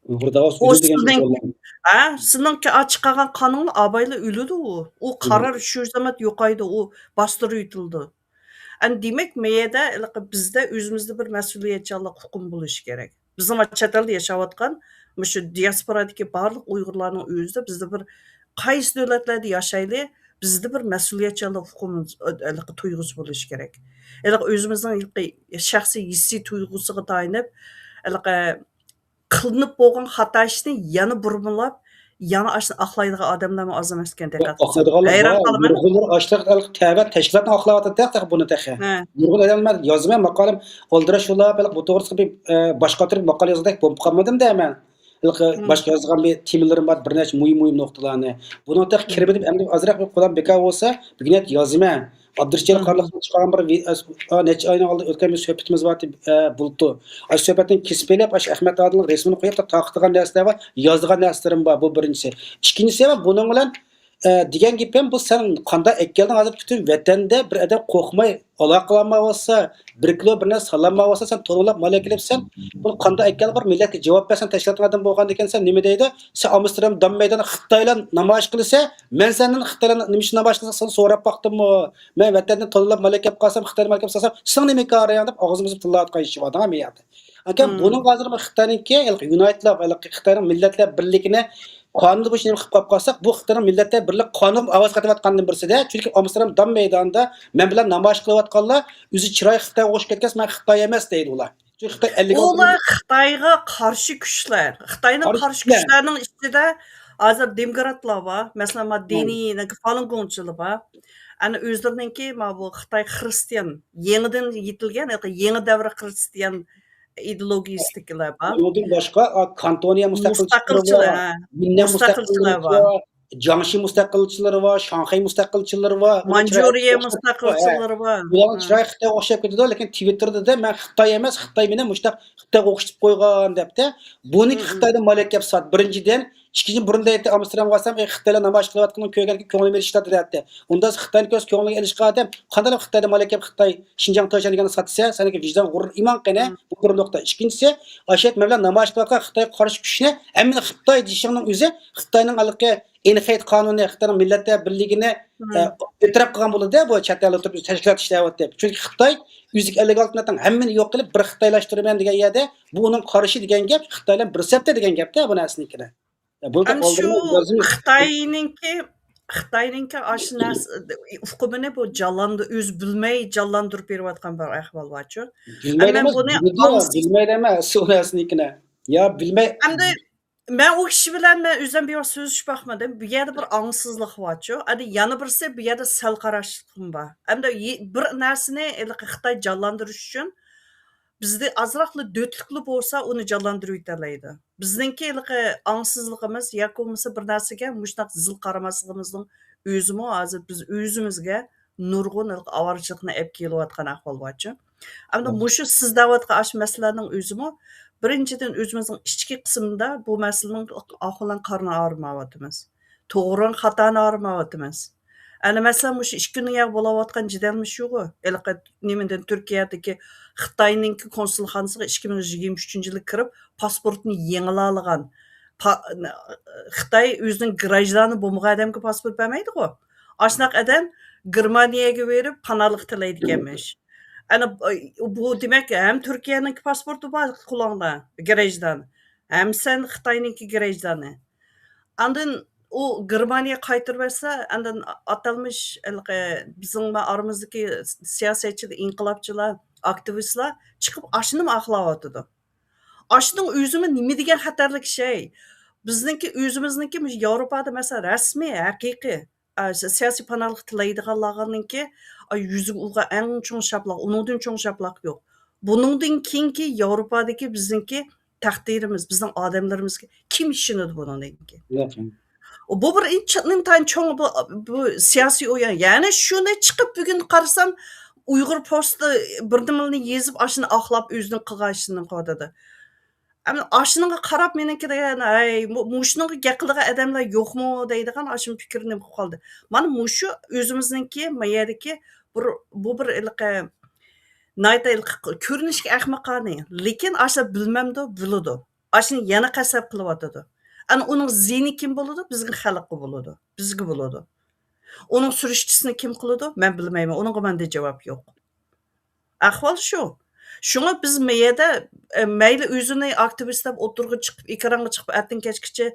ئۇيغۇر داۋاسى ئۇ ئۆلىدۇ دېگەن سىزنىڭ، گەپ بولمايدۇ. ھە، سىزنىڭكى ئا چىقارغان قانۇنلا ئاۋايلا ئۆلىدۇ ئۇ. ئۇ قارار شۇ زامات يوقايدۇ، ئۇ باستۇرۇۋېتىلىدۇ. ئەمدى دېمەك، مەيەدە ھېلىقى بىزدە ئۆزىمىزدە بىر مەسئۇلىيەتچانلىق ئۇقۇمى بولۇشى كېرەك. بىزنىڭ چەت ئەلدە ياشاۋاتقان مۇشۇ دىياسپورادىكى بارلىق ئۇيغۇرلارنىڭ ئۆزىدە بىزدە بىر، قايسى دۆلەتلەردە ياشايلى، بىزدە بىر مەسئۇلىيەتچانلىق ئۇقۇمى، ھېلىقى تۇيغۇسى بولۇشى كېرەك. ھېلىقى ئۆزىمىزنىڭ ھېلىقى شەخسىي ھېسسىي تۇيغۇسىغا تايىنىپ، ھېلىقى قىلىنىپ بولغان خاتا ئىشنى يەنە بۇرمىلاپ، يەنە ئاشۇنى ئاقلايدىغان ئادەملەرمۇ ئاز ئەمەسكەن، دىققەت قىلساڭ. ئاقلايدىغانلار ھەيران بار. قالىمەن. نۇرغۇنلىرى ئاشۇنداق تەۋە تەشكىلاتنى ئاقلاۋاتىدۇ تېخى بۇنى تېخى. ھە. نۇرغۇن ئادەملەر يازىمەن، ماقالەم ئالدىراش يوللاپ، بۇ توغرىسىدا بىر، ئە، باشقا تۈرلۈك ماقالە يازغۇدەك بولۇپ قالمىدىم دەيمەن. ھېلىقى باشقا يازغان بىر تېمىلىرىم بار، بىر نەچچە مۇھىم، مۇھىم نۇقتىلارنى. بۇنىڭ تېخى كىرمىدىم، ئەمدى ئازراق بىر قولام بىكار بولسا، بۈگۈن يازىمەن. ئابدۇرېشىت قارلىقتىن چىقارغان بىر ۋى-، ئە، نەچچە ئاينىڭ ئالدىدا ئۆتكەن بىر سۆھبىتىمىز بار ئىدى، ئە، بۇلتۇر. ئاشۇ سۆھبەتتىن كېسىپ ئېلىپ، ئاشۇ ئەخمەت ئادىلنىڭ رەسىمىنى قويۇپ، تارقىتىدىغان نەرسىلەر بار، يازىدىغان نەرسىلىرىم بار، بۇ بىرىنچىسى. ئىككىنچىسى، بۇنىڭ بىلەن، ئە، دېگەن گېپىم، بۇ سەن قانداق ئەكەلدىڭ، ھازىر پۈتۈن ۋەتەندە بىر ئادەم قورقماي ئالاقىلانمايۋاتسا، بىر كىلو بىر نەرسە سالالمايۋاتسا، سەن تونۇللاپ مال ئەكېلىپسەن. بۇنى قانداق ئەكەل بىر مىللەتكە جاۋاب بەرسەڭ، تەشكىلاتنىڭ ئادىمى بولغاندىكىن سەن نېمە دەيدۇ؟ سەن ئامستېردام دام مەيدانىدا خىتايلار نامايىش قىلسا، مەن سەندىن خىتايلار نېمە ئۈچۈن نامايىش قىلسا، سېنى سوراپ باقتىممۇ؟ مەن ۋەتەندىن تونۇللاپ مال ئەكەپ قالسام، خىتايلار مال ئەكەپ سالسام، سېنىڭ نېمە كارىڭ دەپ ئاغزىمىزغا تىللاۋاتقان ئىش بار دەڭ مۇ يەردە. ئاكا، بۇنىڭ ھازىر خىتاينىڭكى يۇنايتلاب، خىتاينىڭ مىللەتلەر بىرلىكىنى قانۇندا بۇ ئىشنى قىلىپ قالىپ قالساق، بۇ خىتاينىڭ مىللەتلەر بىرلىك قانۇنغا ئاۋاز قېتىۋاتقاندىن بىرسىدە، چۈنكى ئامستېردام دام مەيدانىدا مەن بىلەن نامايىش قىلىۋاتقانلار ئۆزى چىراي خىتايغا ئوخشاپ كەتكەچ، مەن خىتاي ئەمەس دەيدۇ ئۇلار. چۈنكى خىتاي ئەللىك ئالتە ئۇلار خىتايغا قارشى كۈچلەر. خىتاينىڭ قارشى قارشى كۈچلەر. كۈچلەرنىڭ ئىچىدە ھازىر دېموكراتلار بار. مەسىلەن، ما دېنىنىڭ فالۇنگوڭچىلىرى بار. ئەنە ئۆزلىرىنىڭكى ما بۇ خىتاي خرىستىيان، يېڭىدىن يېتىلگەن، يېڭى دەۋر خرىستىيان ئىدېئولوگىيىسىدىكىلەر بار. ئۇنىڭدىن باشقا، ئا، كانتونىيە مۇستەقىلچىلىرى مۇستەقىلچىلەر، بار، ھە. مىننەن مۇستەقىلچىلىرى مۇستەقىلچىلىرى بار. بار، جياڭشى مۇستەقىلچىلىرى بار، شاڭخەي مۇستەقىلچىلىرى بار. مانجۇرىيە مۇستەقىلچىلىرى بار. بۇلارنىڭ ھە. چىرايى خىتايغا ئوخشاپ كېتىدۇ، لېكىن تىۋىتتېردا مەن خىتاي ئەمەس، خىتاي مېنى مۇشۇنداق خىتايغا ئوخشىتىپ قويغان دەپتۇ. بۇنىڭكى خىتايدا مال ئەكەپ سات، بىرىنچىدىن. ئىككىنچى، بۇرۇن دەيتتى، ئامستېردامغا بارسام، ئەي، خىتايلار نامايىش قىلىۋاتقىنىنى كۆرگەنكى كۆڭلۈم يېرىشتى دەيتتى. ئۇندا خىتاينى كۆرسە كۆڭلۈڭگە ئېلىشقا ئادەم، قانداق خىتايدا مال ئەكەپ خىتاي شىنجاڭ تۇيچان دېگەننى ساتسا، سېنىڭكى ۋىجدان، غۇرۇر، ئىمان قېنى؟ بۇ بىر نۇقتا. ئىككىنچىسى، ئاشۇ يەردە مەن بىلەن نامايىش قىلىۋاتقان خىتايغا قارشى كۈچنى ھەممىنى خىتاي دېيىشىڭنىڭ ئۆزى خىتاينىڭ ھېلىقى ئېنخېيت قانۇنى، خىتاينىڭ مىللەتلەر بىرلىكىنى، ئە، ئېتىراپ قىلغان بولىدۇ بۇ چەت ئەلدە تۇرۇپ تەشكىلات ئىشلەۋاتىدۇ. چۈنكى خىتاي ئۆزىگە ئەلگە ئالتۇن ھەممىنى يوق قىلىپ، بىر خىتايلاشتۇرىمەن دېگەن يەردە، بۇ ئۇنىڭ قارىشى دېگەن گەپ، خىتايلار بىر سەپتە دېگەن گەپتە بۇ نەرسىنىڭكىنى. بۇ ئەمدى شۇ خىتاينىڭكى، خىتاينىڭكى ئاشۇ نەرسە، ئۇقۇمىنى بۇ جانلاندۇر-، ئۆزى بىلمەي جانلاندۇرۇپ بېرىۋاتقان بىر ئەھۋال بارچۇ. بىلمەيدۇ ئەمما ئەمەس، بۇنى بىلىدۇ، ئاڭسىز بىلمەيدۇ ئەمەس، ئۇ نەرسىنىڭكىنى. يا بىلمەي. ئەمدى مەن ئۇ كىشى بىلەن مەن ئۆزۈم بىۋاسىتە سۆزلىشىپ باقمىدىم. بۇ يەردە بىر ئاڭسىزلىق بارچۇ. ئەمدى يەنە بىرسى، بۇ يەردە سەل قاراشلىقىم بار. ئەمدى يې-، بىر نەرسىنى ھېلىقى خىتاي جانلاندۇرۇش ئۈچۈن بىزدە ئازراقلا دۆتلۈكلا بولسا ئۇنى جانلاندۇرۇۋېتەلەيدۇ. بىزنىڭكى ھېلىقى ئاڭسىزلىقىمىز ياكى بولمىسا بىر نەرسىگە مۇشۇنداق زىل قارىماسلىقىمىزنىڭ ئۆزىمۇ ھازىر بىز ئۆزىمىزگە نۇرغۇن ھېلىقى ئاۋارىچىلىقنى ئەپ كېلىۋاتقان ئەھۋال بارچۇ. ئەمدى مۇشۇ سىز دەۋاتقان ئاشۇ مەسىلىلەرنىڭ ئۆزىمۇ بىرىنچىدىن ئۆزىمىزنىڭ ئىچكى قىسمىدا بۇ مەسىلىنىڭ ئاخۇنلارنىڭ قارنىنى ئاغرىمايۋاتىمىز. توغرىنى خاتانى ئاغرىمايۋاتىمىز. ئەنە مەسىلەن، مۇشۇ ئىككى كۈندىن ياغى بولاۋاتقان جېدەلمۇ شۇغۇ. ھېلىقى نېمىدىن، تۈركىيەدىكى خىتاينىڭكى كونسۇلخانىسىغا ئىككى مىڭ يىگىرمە ئۈچىنچى يىلى كىرىپ، پاسپورتنى يېڭىلالىغان. پا-، خىتاي ئۆزىنىڭ گراژدانى بولمىغان ئادەمگە پاسپورت بەرمەيدىغۇ. ئاشۇنداق ئادەم گېرمانىيەگە بېرىپ پاناھلىق تىلەيدىكەنمىش. ئەنە، بۇ دېمەك، ھەم تۈركىيەنىڭكى پاسپورتى بار قولۇڭدا، گراژدان، ھەم سەن خىتاينىڭكى گراژدانى. ئاندىن ئۇ گېرمانىيە قايتۇرۇۋەتسە، ئاندىن ئاتالمىش ھېلىقى بىزنىڭ ئارىمىزدىكى سىياسەتچىلەر، ئىنقىلابچىلار، ئاكتىۋىستلار چىقىپ ئاشۇنىمۇ ئاقلاۋاتىدۇ. ئاشۇنىڭ ئۆزىمۇ نېمە دېگەن خەتەرلىك شەي. بىزنىڭكى ئۆزىمىزنىڭكى مۇشۇ ياۋروپادا مەسىلەن رەسمىي، ھەقىقىي، ئە، سىياسىي پاناھلىق تىلەيدىغانلارنىڭكى، ئە، يۈزىگە ئۇرغان ئەڭ چوڭ شاپىلاق، ئۇنىڭدىن چوڭ شاپىلاق يوق. بۇنىڭدىن كېيىنكى ياۋروپادىكى بىزنىڭكى تەقدىرىمىز، بىزنىڭ ئادەملىرىمىزگە كىم ئىشىنىدۇ بۇنىڭدىن كېيىن؟ ياق. بۇ بىر ئىنتايىن چوڭ بۇ، بۇ سىياسىي ئويۇن. يەنى شۇنى چىقىپ بۈگۈن قارىسام، ئۇيغۇر پوستى بىر نېمىلەرنى يېزىپ، ئاشۇنى ئاقلاپ، ئۆزىنىڭ قىلغان ئىشىنى قىلىۋاتىدۇ. ئەمما ئاشۇنىڭغا قاراپ مېنىڭكى دېگەن، «ھەي، مۇ-، مۇشۇنىڭغا گەپ قىلىدىغان ئادەملەر يوقمۇ؟» دەيدىغان ئاشۇ پىكىر نېمە قىلىپ قالدى. مانا مۇشۇ ئۆزىمىزنىڭكى ما يەردىكى بىر، بۇ بىر ھېلىقى ناھايىتى ھېلىقى كۆرۈنۈشكە ئەخمىقانە، لېكىن ئاشۇ بىلمەمدۇ، بىلىدۇ. ئاشۇنى يەنە قەسەپ قىلىۋاتىدۇ. ئەنە ئۇنىڭ زىيىنى كىم بولىدۇ؟ بىزگە خەلققە بولىدۇ، بىزگە بولىدۇ. ئۇنىڭ سۈرۈشتىسىنى كىم قىلىدۇ؟ مەن بىلمەيمەن. ئۇنىڭغا مەندە جاۋاب يوق. ئەھۋال شۇ. شۇڭا بىز مەيەدە، ئە، مەيلى ئۆزىنى ئاكتىۋىست دەپ ئوتتۇرىغا چىقىپ، ئېكرانغا چىقىپ، ئەتتىن كەچكىچە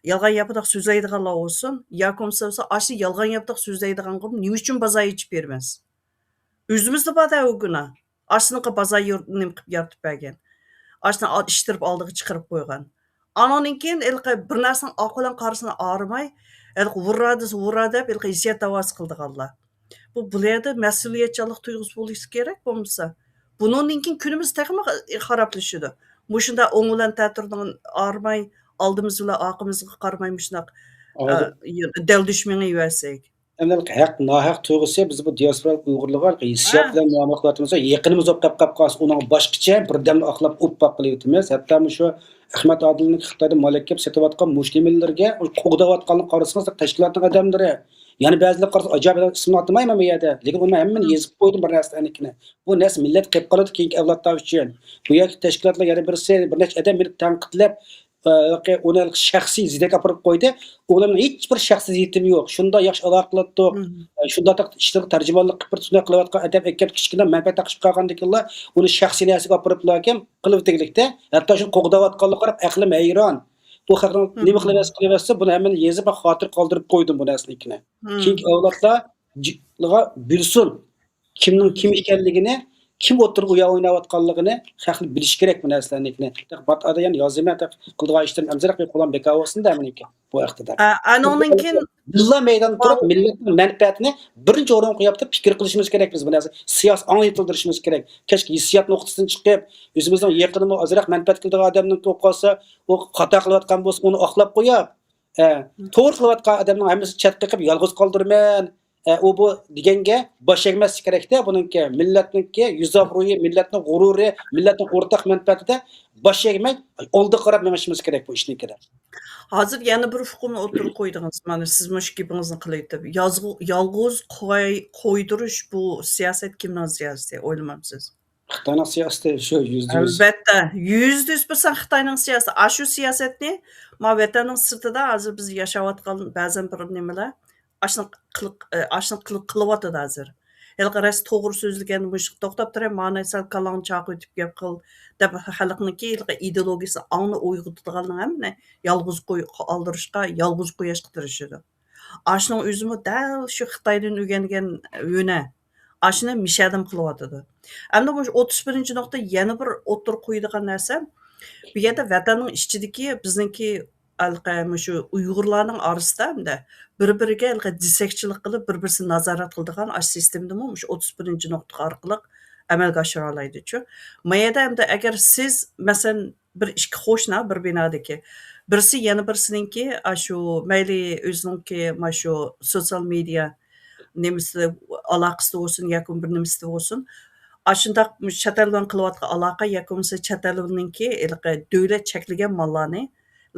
يالغان ياپىداق سۆزلەيدىغانلار بولسۇن، ياكى بولمىسا ئاشۇ يالغان ياپىداق سۆزلەيدىغانغا نېمە ئۈچۈن بازار ئېچىپ بېرىمىز؟ ئۆزىمىزدە بار-دە ئۇ گۇناھ. ئاشۇنىڭغا بازار يور-، نېمە قىلىپ يارىتىپ بەرگەن. ئاشۇنى ئال-، ئىشتىرىپ ئالدىغا چىقىرىپ قويغان. ئانىڭدىن كېيىن ھېلىقى بىر نەرسىنىڭ ئاقى بىلەن قارىسىنى ئايرىماي، ھېلىقى ۋۇررا دېسە ۋۇررا دەپ، ھېلىقى ھېسسىيات داۋاسى قىلىدىغانلار. بۇ، بۇ يەردە مەسئۇلىيەتچانلىق تۇيغۇسى بولۇشى كېرەك بولمىسا. بۇنىڭدىن كېيىن كۈنىمىز تېخىمۇ خارابلىشىدۇ. مۇشۇنداق ئوڭ بىلەن تەتۈردىن ئايرىماي، ئالدىمىز بىلەن ئارقىمىزغا قارىماي مۇشۇنداق، ئە، ھازىر دەلدۈش مېڭىۋەرسەك. ئەمدى ھەق، ناھەق تۇيغۇسى بىز بۇ دىياسپورا ئۇيغۇرلارغا ھېسسىيات ھە. بىلەن مۇئامىلە قىلىۋاتىمىز. يېقىنىمىز بولۇپ قېلىپ قالسا، ئۇنىڭغا باشقىچە بىردەملا ئاقلاپ، ئوپپاق قىلىۋېتىمىز. ھەتتا مۇشۇ ئەخمەت ئادىلنىڭ خىتايدا مال ئەكىپ سېتىۋاتقان مۇشۇ نېمىلىرىگە قوغداۋاتقانلىقىنى قارىسىڭىز، تەشكىلاتنىڭ ئادەملىرى. يەنە بەزىلەر قارىسا، ئاجايىپ ئادەم ئىسمىنى ئاتىمايمەن بۇ يەردە. لېكىن ئۇنى ھەممىنى مم. يېزىپ قويدۇم بىر نەرسىلەرنىڭكىنى. بۇ نەرسە مىللەت قېلىپ قالىدۇ كېيىنكى ئەۋلادلار ئۈچۈن. بۇ يەردىكى تەشكىلاتلار يەنە بىرسى، بىر نەچچە ئادەم مېنى تەنقىدلەپ، ئە، ئۇنى شەخسىي زېدەك ئاپىرىپ قويدى. ئۇلارنىڭ ھېچبىر شەخسىي زېدىتىمۇ يوق. شۇنداق ياخشى ئالاقە قىلاتتۇق. مم. ئە، شۇنداق ئىشلارغا تەرجىمانلىق قىلىپ بىر تۈنە قىلىۋاتقان ئادەم ئەكەپ كىچىككىنە مەنپەئەت تاقىشىپ قالغاندىكىنلا ئۇنى شەخسىي نەرسىگە ئاپىرىپلا كىم قىلىۋېتىگلىكتە. ھەتتا شۇنى قوغداۋاتقانلىقىغا قاراپ ئەقلىم ھەيران. بۇ خەقنىڭ نېمە مم. قىلىۋەتسە قىلىۋەتسە، بۇنى ھەممىنى يېزىپ خاتىرە قالدۇرۇپ قويدۇم بۇ نەرسىنىڭكىنى. مم. كېيىنكى ئەۋلادلار جىقلىغا بىلسۇن. كىمنىڭ كىم ئىكەنلىكىنى، كىم ئوتتۇرىغا ئۇيا ئويناۋاتقانلىقىنى خەقلەر بىلىشى كېرەك بۇ نەرسىلەرنىنكىنى. باتئادا يەنە يازىمەن، قىلىدىغان ئىشلىرىم ئەمزىرەك بىر قولام بىكار بولسۇن دە مېنىڭكى بۇ ھەقتىدە. ئە، ئانىڭدىن كېيىن بىللا مەيدان تۇرۇپ، مىللەتنىڭ مەنپەئەتىنى بىرىنچى ئورۇنغا قويۇپ تۇرۇپ پىكىر قىلىشىمىز كېرەك بىز بۇ نەرسە. سىياسىي ئاڭ يېتىلدۈرۈشىمىز كېرەك. كەچكى ھېسسىيات نۇقتىسىدىن چىقىپ، ئۆزىمىزنىڭ يېقىنىمۇ ئازراق مەنپەئەت كېلىدىغان ئادەمنىڭكى بولۇپ قالسا، ئۇ خاتا قىلىۋاتقان بولسا، ئۇنى ئاقلاپ قويۇپ، ئە، توغرا قىلىۋاتقان ئادەمنىڭ ھەممىسىنى چەتكە قېقىپ يالغۇز قالدۇرىمەن. ئە، ئۇ بۇ دېگەنگە باش ئەگمەسلىك كېرەكتە بۇنىڭكى. مىللەتنىڭكى يۈز ئابرۇيى، مىللەتنىڭ غۇرۇرى، مىللەتنىڭ ئورتاق مەنپەئەتىدە باش ئەگمەي، ئالدىغا قاراپ مېڭىشىمىز كېرەك بۇ ئىشنىڭكىدە. ھازىر يەنە بىر ئۇقۇمنى ئوتتۇرىغا قويدىڭىز. مانا سىز مۇشۇ گېپىڭىزنى قىلىۋېتىپ، يازغۇ-، يالغۇز قوي-، قويدۇرۇش بۇ سىياسەت كىمنىڭ سىياسىتى؟ ئويلىمامسىز؟ خىتاينىڭ سىياسىتى شۇ، يۈزدە يۈز. ئەلۋەتتە، يۈزدە يۈز پىرسەنت خىتاينىڭ سىياسىتى. ئاشۇ سىياسەتنى ما ۋەتەننىڭ سىرتىدا ھازىر بىز ياشاۋاتقان بەزەن بىر نېمىلەر ئاشۇنى قىل-، ئاشۇنى قىل-، قىلىۋاتىدۇ ھازىر. ھېلىقى راست توغرا سۆزلىگەن مۇشۇ توختاپ تۇرۇڭ، مانا سەل كاللاڭنى چاقىۋېتىپ گەپ قىل دەپ خەلقنىڭكى ھېلىقى ئىدېئولوگىيىسى ئاڭنى ئويغىتىدىغاننىڭ ھەممىنى يالغۇز قوي-، قالدۇرۇشقا، يالغۇز قوياشقا تىرىشىدۇ. ئاشۇنىڭ ئۆزىمۇ دەل شۇ خىتايدىن ئۆگەنگەن ھۈنەر. ئاشۇنى مىشەدىم قىلىۋاتىدۇ. ئەمدى مۇشۇ ئوتتۇز بىرىنچى نۇقتا يەنە بىر ئوتتۇرىغا قويىدىغان نەرسە، بۇ يەردە ۋەتەننىڭ ئىچىدىكى بىزنىڭكى ھېلىقى مۇشۇ ئۇيغۇرلارنىڭ ئارىسىدا ھەمدە بىر-بىرىگە ھېلىقى دېسەكچىلىك قىلىپ، بىر-بىرسىنى نازارەت قىلىدىغان ئاشۇ سىستېمىدىمۇ مۇشۇ ئوتتۇز بىرىنچى نۇقتا ئارقىلىق ئەمەلگە ئاشۇرالايدىچۇ. ما يەردە ئەمدى ئەگەر سىز، مەسىلەن، بىر ئىككى قوشنا بىر بىنادىكى، بىرسى يەنە بىرسىنىڭكى، ئاشۇ مەيلى ئۆزىنىڭكى ماشۇ سوتسىيال مېدىيا نېمىسى، ئالاقىسىدا بولسۇن ياكى بىر نېمىسىدە بولسۇن، ئاشۇنداق چەت ئەل بىلەن قىلىۋاتقان ئالاقە ياكى بولمىسا چەت ئەلنىڭكى ھېلىقى دۆلەت چەكلىگەن ماللارنى،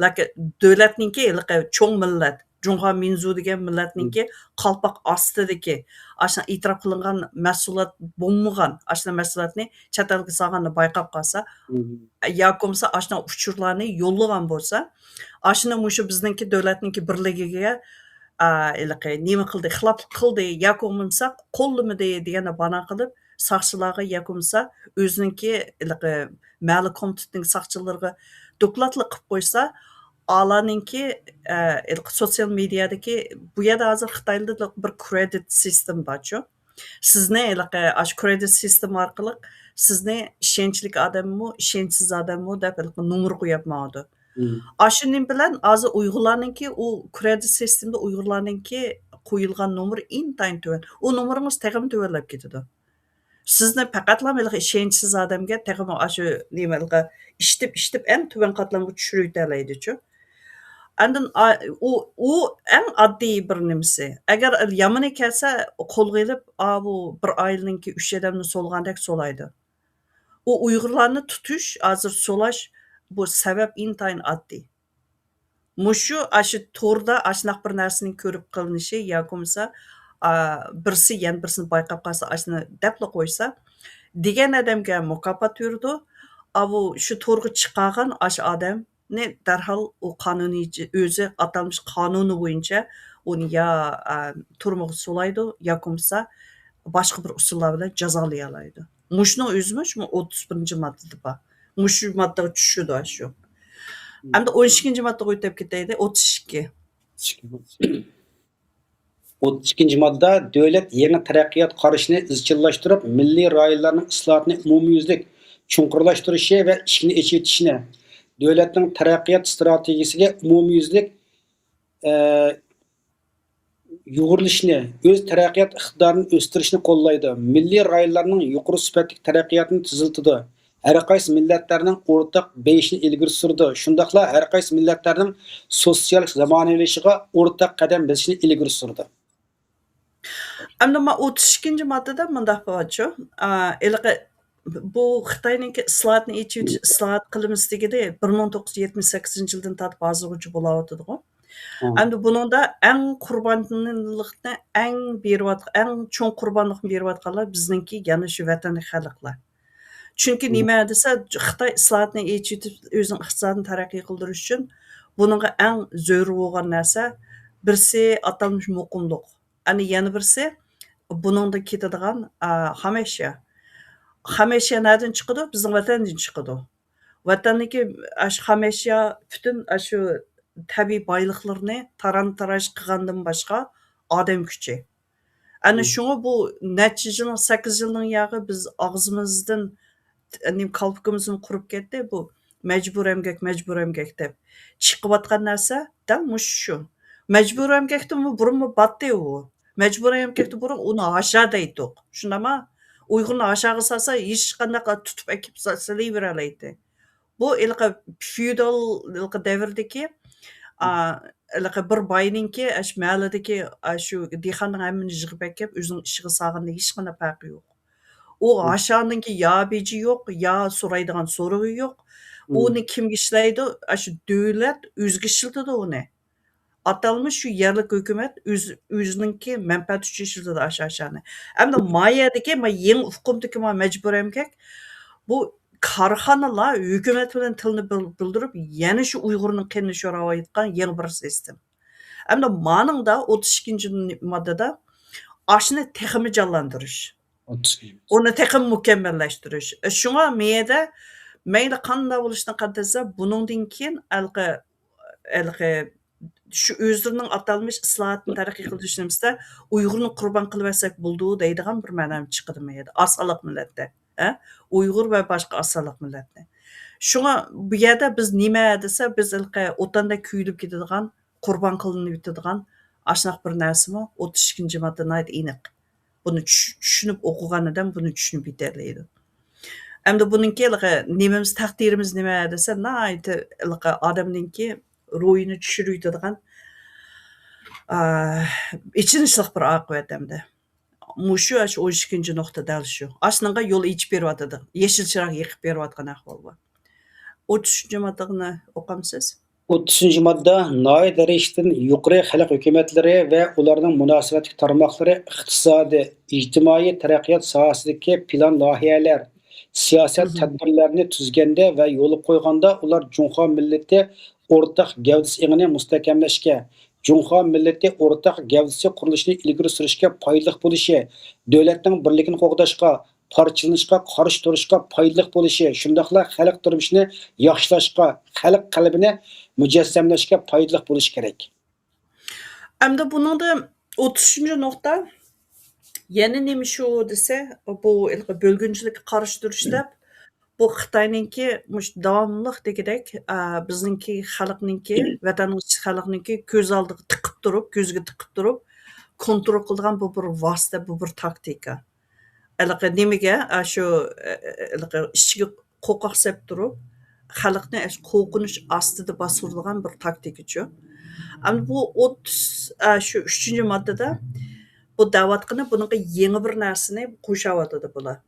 لېكىن دۆلەتنىڭكى ھېلىقى چوڭ مىللەت، جۇڭخۇا مىنزۇ دېگەن مىللەتنىڭكى قالپاق ئاستىدىكى، ئاشۇنداق ئېتىراپ قىلىنغان مەھسۇلات بولمىغان، ئاشۇنداق مەھسۇلاتنى چەت ئەلگە سالغاننى بايقاپ قالسا، ياكى بولمىسا ئاشۇنداق ئۇچۇرلارنى يوللىغان بولسا، ئاشۇنى مۇشۇ بىزنىڭكى دۆلەتنىڭكى بىرلىكىگە، ئا، ھېلىقى نېمە قىلدى، خىلاپلىق قىلدى ياكى بولمىسا قوللىمىدى دېگەننى بانا قىلىپ، ساقچىلارغا ياكى بولمىسا ئۆزىنىڭكى ھېلىقى مەھەللە كومىتېتىنىڭ ساقچىلىرىغا دوكلاتلىق قىلىپ قويسا، ئالارنىڭكى، ئە، ھېلىقى سوتسىيال مېدىيادىكى، بۇ يەردە ھازىر خىتايلاردا بىر كرېدىت سىستېما بارچۇ. سىزنى ھېلىقى ئاشۇ كرېدىت سىستېما ئارقىلىق سىزنى ئىشەنچلىك ئادەممۇ، ئىشەنچسىز ئادەممۇ دەپ ھېلىقى نومۇر قويۇپ ماڭىدۇ. مم. ئاشۇ نېمە بىلەن ھازىر ئۇيغۇرلارنىڭكى ئۇ كرېدىت سىستېمىدا ئۇيغۇرلارنىڭكى قويۇلغان نومۇر ئىنتايىن تۆۋەن. ئۇ نومۇرىڭىز تېخىمۇ تۆۋەنلەپ كېتىدۇ. سىزنى پەقەتلا ھېلىقى ئىشەنچسىز ئادەمگە تېخىمۇ ئاشۇ نېمە ھېلىقى ئىشتىپ، ئىشتىپ ئەڭ تۆۋەن قاتلامغا چۈشۈرۈۋېتەلەيدىچۇ. ئاندىن ئا-، ئۇ، ئۇ ئەڭ ئاددىي بىر نېمىسى. ئەگەر يامىنى كەلسە قولغا ئېلىپ، ئا، بۇ بىر ئائىلىنىڭكى ئۈچ ئادەمنى سولىغاندەك سولايدۇ. ئۇ ئۇيغۇرلارنى تۇتۇش، ھازىر سولاش، بۇ سەۋەب ئىنتايىن ئاددىي. مۇشۇ، ئاشۇ توردا ئاشۇنداق بىر نەرسىنىڭ كۆرۈپ قىلىنىشى ياكى بولمىسا، ئا، بىرسى يەنە بىرسىنى بايقاپ قالسا، ئاشۇنى دەپلا قويسا، دېگەن ئادەمگە مۇكاپات بېرىدۇ. ئاۋۇ شۇ تورغا چىقارغان ئاشۇ ئادەمنى دەرھال ئۇ قانۇنىي ئۆزى ئاتالمىش قانۇنى بويىچە ئۇنى يا، ئا، تۈرمىگە سولايدۇ ياكى بولمىسا باشقا بىر ئۇسۇللار بىلەن جازالىيالايدۇ. مۇشۇنىڭ ئۆزىمۇ شۇ ئوتتۇز بىرىنچى ماددىدا بار. مۇشۇ ماددىغا چۈشىدۇ شۇ. ئەمدى ئون ئىككىنچى ماددىغا ئۆتۈپ كېتەيلى. ئوتتۇز ئىككى. ئوتتۇز ئىككىنچى ماددا دۆلەت يېڭى تەرەققىيات قارىشىنى ئىزچىللاشتۇرۇپ، مىللىي رايونلارنىڭ ئىسلاھاتىنى ئومۇميۈزلۈك چوڭقۇرلاشتۇرۇشى ۋە ئىشىكنى ئېچىۋېتىشنى، دۆلەتنىڭ تەرەققىيات ئىستراتېگىيىسىگە ئومۇميۈزلۈك، ئە، يۇغۇرۇلۇشنى، ئۆز تەرەققىيات ئىقتىدارىنى ئۆستۈرۈشنى قوللايدۇ، مىللىي رايونلارنىڭ يۇقىرى سۈپەتلىك تەرەققىياتىنى تېزلىتىدۇ، ھەر قايسى مىللەتلەرنىڭ ئورتاق بېيىشىنى ئىلگىرى سۈرىدۇ، شۇنداقلا ھەر قايسى مىللەتلەرنىڭ سوتسىيال زامانىۋىلىشىشىغا ئورتاق قەدەم بېسىشىنى ئىلگىرى سۈرىدۇ. ئەمدى ما ئوتتۇز ئىككىنچى ماددىدا مۇنداق بارچۇ، ئا، ھېلىقى بۇ خىتاينىڭكى ئىسلاھاتنى ئېچىۋېتىش، ئىسلاھات قىلىمىز دېگىنى بىر مىڭ توققۇز يۈز يەتمىش سەككىزىنچى يىلدىن تارتىپ ھازىرغىچە بولاۋاتىدىغۇ. ئەمدى بۇنىڭدا ئەڭ قۇربانلىقنى ئەڭ بېرىۋاتقان، ئەڭ چوڭ قۇربانلىقنى بېرىۋاتقانلار بىزنىڭكى يەنە شۇ ۋەتەندىكى خەلقلەر. چۈنكى نېمە دېسە، خىتاي ئىسلاھاتنى ئېچىۋېتىپ، ئۆزىنىڭ ئىقتىسادىنى تەرەققىي قىلدۇرۇش ئۈچۈن بۇنىڭغا ئەڭ زۆرۈر بولغان نەرسە، بىرسى ئاتالمىش مۇقىملىق. ئەنە يەنە بىرسى بۇنىڭدا كېتىدىغان، ئا، خام ئەشيا. خام ئەشيا نەدىن چىقىدۇ؟ بىزنىڭ ۋەتەندىن چىقىدۇ. ۋەتەندىكى ئاشۇ خام ئەشيا، پۈتۈن ئاشۇ تەبىئىي بايلىقلىرىنى تاران-تاراج قىلغاندىن باشقا ئادەم كۈچى. ئەنە شۇڭا بۇ نەچچە يىلنىڭ، سەككىز يىلنىڭ ياغى بىز ئاغزىمىزدىن، نېمە، كالپۇكىمىزمۇ قۇرۇپ كەتتى. بۇ مەجبۇرىي ئەمگەك، مەجبۇرىي ئەمگەك دەپ چىقىۋاتقان نەرسە دەل مۇشۇ شۇ. مەجبۇرىي ئەمگەكتىنمۇ بۇرۇنمۇ باتتى ئۇ. مەجبۇرىي ئەمگەكتىن بۇرۇن ئۇنى ھاشا دەيتتۇق. شۇنداقما؟ ئۇيغۇرنى ھاشاغا سالسا، ھېچقانداق تۇتۇپ ئەكىپ سا-، سېلىۋېرەلەيتتى. بۇ ھېلىقى فېئودال ھېلىقى دەۋردىكى، ئا، ھېلىقى بىر باينىڭكى، ئاشۇ مەھەللىدىكى، ئاشۇ دېھقاننىڭ ھەممىنى يىغىپ ئەكىپ، ئۆزىنىڭ ئىشىغا سالغاندا ھېچقانداق پەرقى يوق. ئۇ ھاشانىڭكى يا بېجى يوق، يا سورايدىغان سورىقى يوق. ئۇنى كىمگە ئىشلەيدۇ؟ ئاشۇ دۆلەت ئۆزىگە ئىشلىتىدۇ ئۇنى. ئاتالمىش شۇ يەرلىك ھۆكۈمەت ئۆز-، ئۆزىنىڭكى مەنپەئەتى ئۈچۈن ئىشلىتىدۇ ئاشۇ ھاشانى. ئەمدى ما يەردىكى، ما يېڭى ئۇقۇمدىكى ما مەجبۇرىي ئەمگەك، بۇ كارخانىلار ھۆكۈمەت بىلەن تىلنى بىل-، بىلدۈرۈپ، يەنە شۇ ئۇيغۇرنىڭ قېنىنى شوراۋاتقان يېڭى بىر سىستېما. ئەمدى مانىڭدا ئوتتۇز ئىككىنچى ماددىدا ئاشۇنى تېخىمۇ جانلاندۇرۇش. ئۇنى تېخىمۇ مۇكەممەللەشتۈرۈش. شۇڭا مېيەدە مەيلى قانداق بولۇشىدىن قەتئىينەزەر، بۇنىڭدىن كېيىن ھېلىقى، ھېلىقى شۇ ئۆزلىرىنىڭ ئاتالمىش ئىسلاھاتنى تەرەققىي قىلدۇرۇش نېمىسىدە ئۇيغۇرنى قۇربان قىلىۋەتسەك بولىدۇ دەيدىغان بىر مەنام چىقىدۇ مەيەدە. ئاز سانلىق مىللەتتە، ھە؟ ئۇيغۇر ۋە باشقا ئاز سانلىق مىللەتنى. شۇڭا بۇ يەردە بىز نېمە دېسە، بىز ھېلىقى ئوتاندەك كۆيۈلۈپ كېتىدىغان، قۇربان قىلىنىۋېتىدىغان ئاشۇنداق بىر نەرسىمۇ ئوتتۇز ئىككىنچى ماددا ناھايىتى ئېنىق. بۇنى چۈش-، چۈشىنىپ ئوقۇغان ئادەم بۇنى چۈشىنىپ يېتەلەيدۇ. ئەمدى بۇنىڭكى ھېلىقى نېمىمىز، تەقدىرىمىز نېمە دېسە، ناھايىتى ھېلىقى ئادەمنىڭكى روھىنى چۈشۈرۈۋېتىدىغان، ئا، ئېچىنىشلىق بىر ئاقىۋەت ئەمدى. مۇشۇ، ئاشۇ ئون ئىككىنچى نۇقتا دەل شۇ. ئاشۇنىڭغا يول ئېچىپ بېرىۋاتىدۇ. يېشىل چىراغ يېقىپ بېرىۋاتقان ئەھۋال بار. ئوتتۇز ئۈچىنچى ماددىنى ئوقامسىز؟ ئوتتۇز ئۈچىنچى ماددا ناھىيە دەرىجىسىدىن يۇقىرى خەلق ھۆكۈمەتلىرى ۋە ئۇلارنىڭ مۇناسىۋەتلىك تارماقلىرى ئىقتىسادىي، ئىجتىمائىي تەرەققىيات ساھەسىدىكى پىلان لايىھەلەر، سىياسەت تەدبىرلەرنى تۈزگەندە ۋە يولغا قويغاندا ئۇلار جۇڭخۇا مىللىتى ئورتاق گەۋدىسى ئېڭىنى مۇستەھكەملەشكە، جۇڭخۇا مىللىتى ئورتاق گەۋدىسى قۇرۇلۇشىنى ئىلگىرى سۈرۈشكە پايدىلىق بولۇشى، دۆلەتنىڭ بىرلىكىنى قوغداشقا، پارچىلىنىشقا قارشى تۇرۇشقا پايدىلىق بولۇشى، شۇنداقلا خەلق تۇرمۇشىنى ياخشىلاشقا، خەلق قەلبىنى مۇجەسسەملەشكە پايدىلىق بولۇشى كېرەك. ئەمدى بۇنىڭدا ئوتتۇز ئۈچىنچى نۇقتا، يەنە نېمە شۇ دېسە، بۇ ھېلىقى بۆلگۈنچىلىككە قارشى تۇرۇش دەپ، بۇ خىتاينىڭكى مۇشۇ داۋاملىق دېگۈدەك، ئا، بىزنىڭكى خەلقنىڭكى، ۋەتەننىڭ ئىچى خەلقنىڭكى كۆز ئالدىغا تىقىپ تۇرۇپ، كۆزىگە تىقىپ تۇرۇپ، كونترول قىلىدىغان بۇ بىر ۋاسىتە، بۇ بىر تاكتىكا. ھېلىقى نېمىگە، ئا، شۇ، ئە، ئە، ھېلىقى ئىچىگە قوقاق سېلىپ تۇرۇپ، خەلقنى ئاشۇ قورقۇنچ ئاستىدا باسىدىغان بىر تاكتىكىچۇ. ئەمدى بۇ ئوتتۇز، ئا، شۇ ئۈچىنچى ماددىدا بۇ دەۋاتقىنى بۇنىڭغا يېڭى بىر نەرسىنى قوشاۋاتىدۇ بۇلار.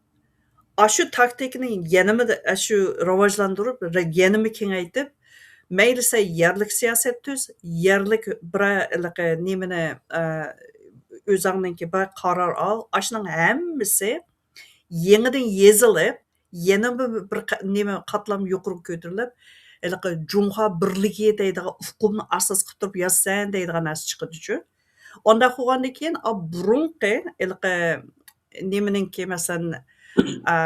ئاشۇ تاكتىكىنى يەنىمۇ، ئاشۇ راۋاجلاندۇرۇپ، رە-، يەنىمۇ كېڭەيتىپ، مەيلى سەن يەرلىك سىياسەت تۈز، يەرلىك بىرەر ھېلىقى نېمىنى، ئە، ئۆزۈڭنىڭكى بىر قارار ئال، ئاشۇنىڭ ھەممىسى يېڭىدىن يېزىلىپ، يەنە بىر، بىر قا-، نېمە قاتلام يۇقىرىغا كۆتۈرۈلۈپ، ھېلىقى جۇڭخۇا بىرلىكى دەيدىغان ئۇقۇمنى ئاساس قىلىپ تۇرۇپ يازىسەن دەيدىغان نەرسە چىقىدىچۇ. ئانداق بولغاندىن كېيىن، ئا، بۇرۇنقى ھېلىقى نېمىنىڭكى، مەسىلەن، ئا،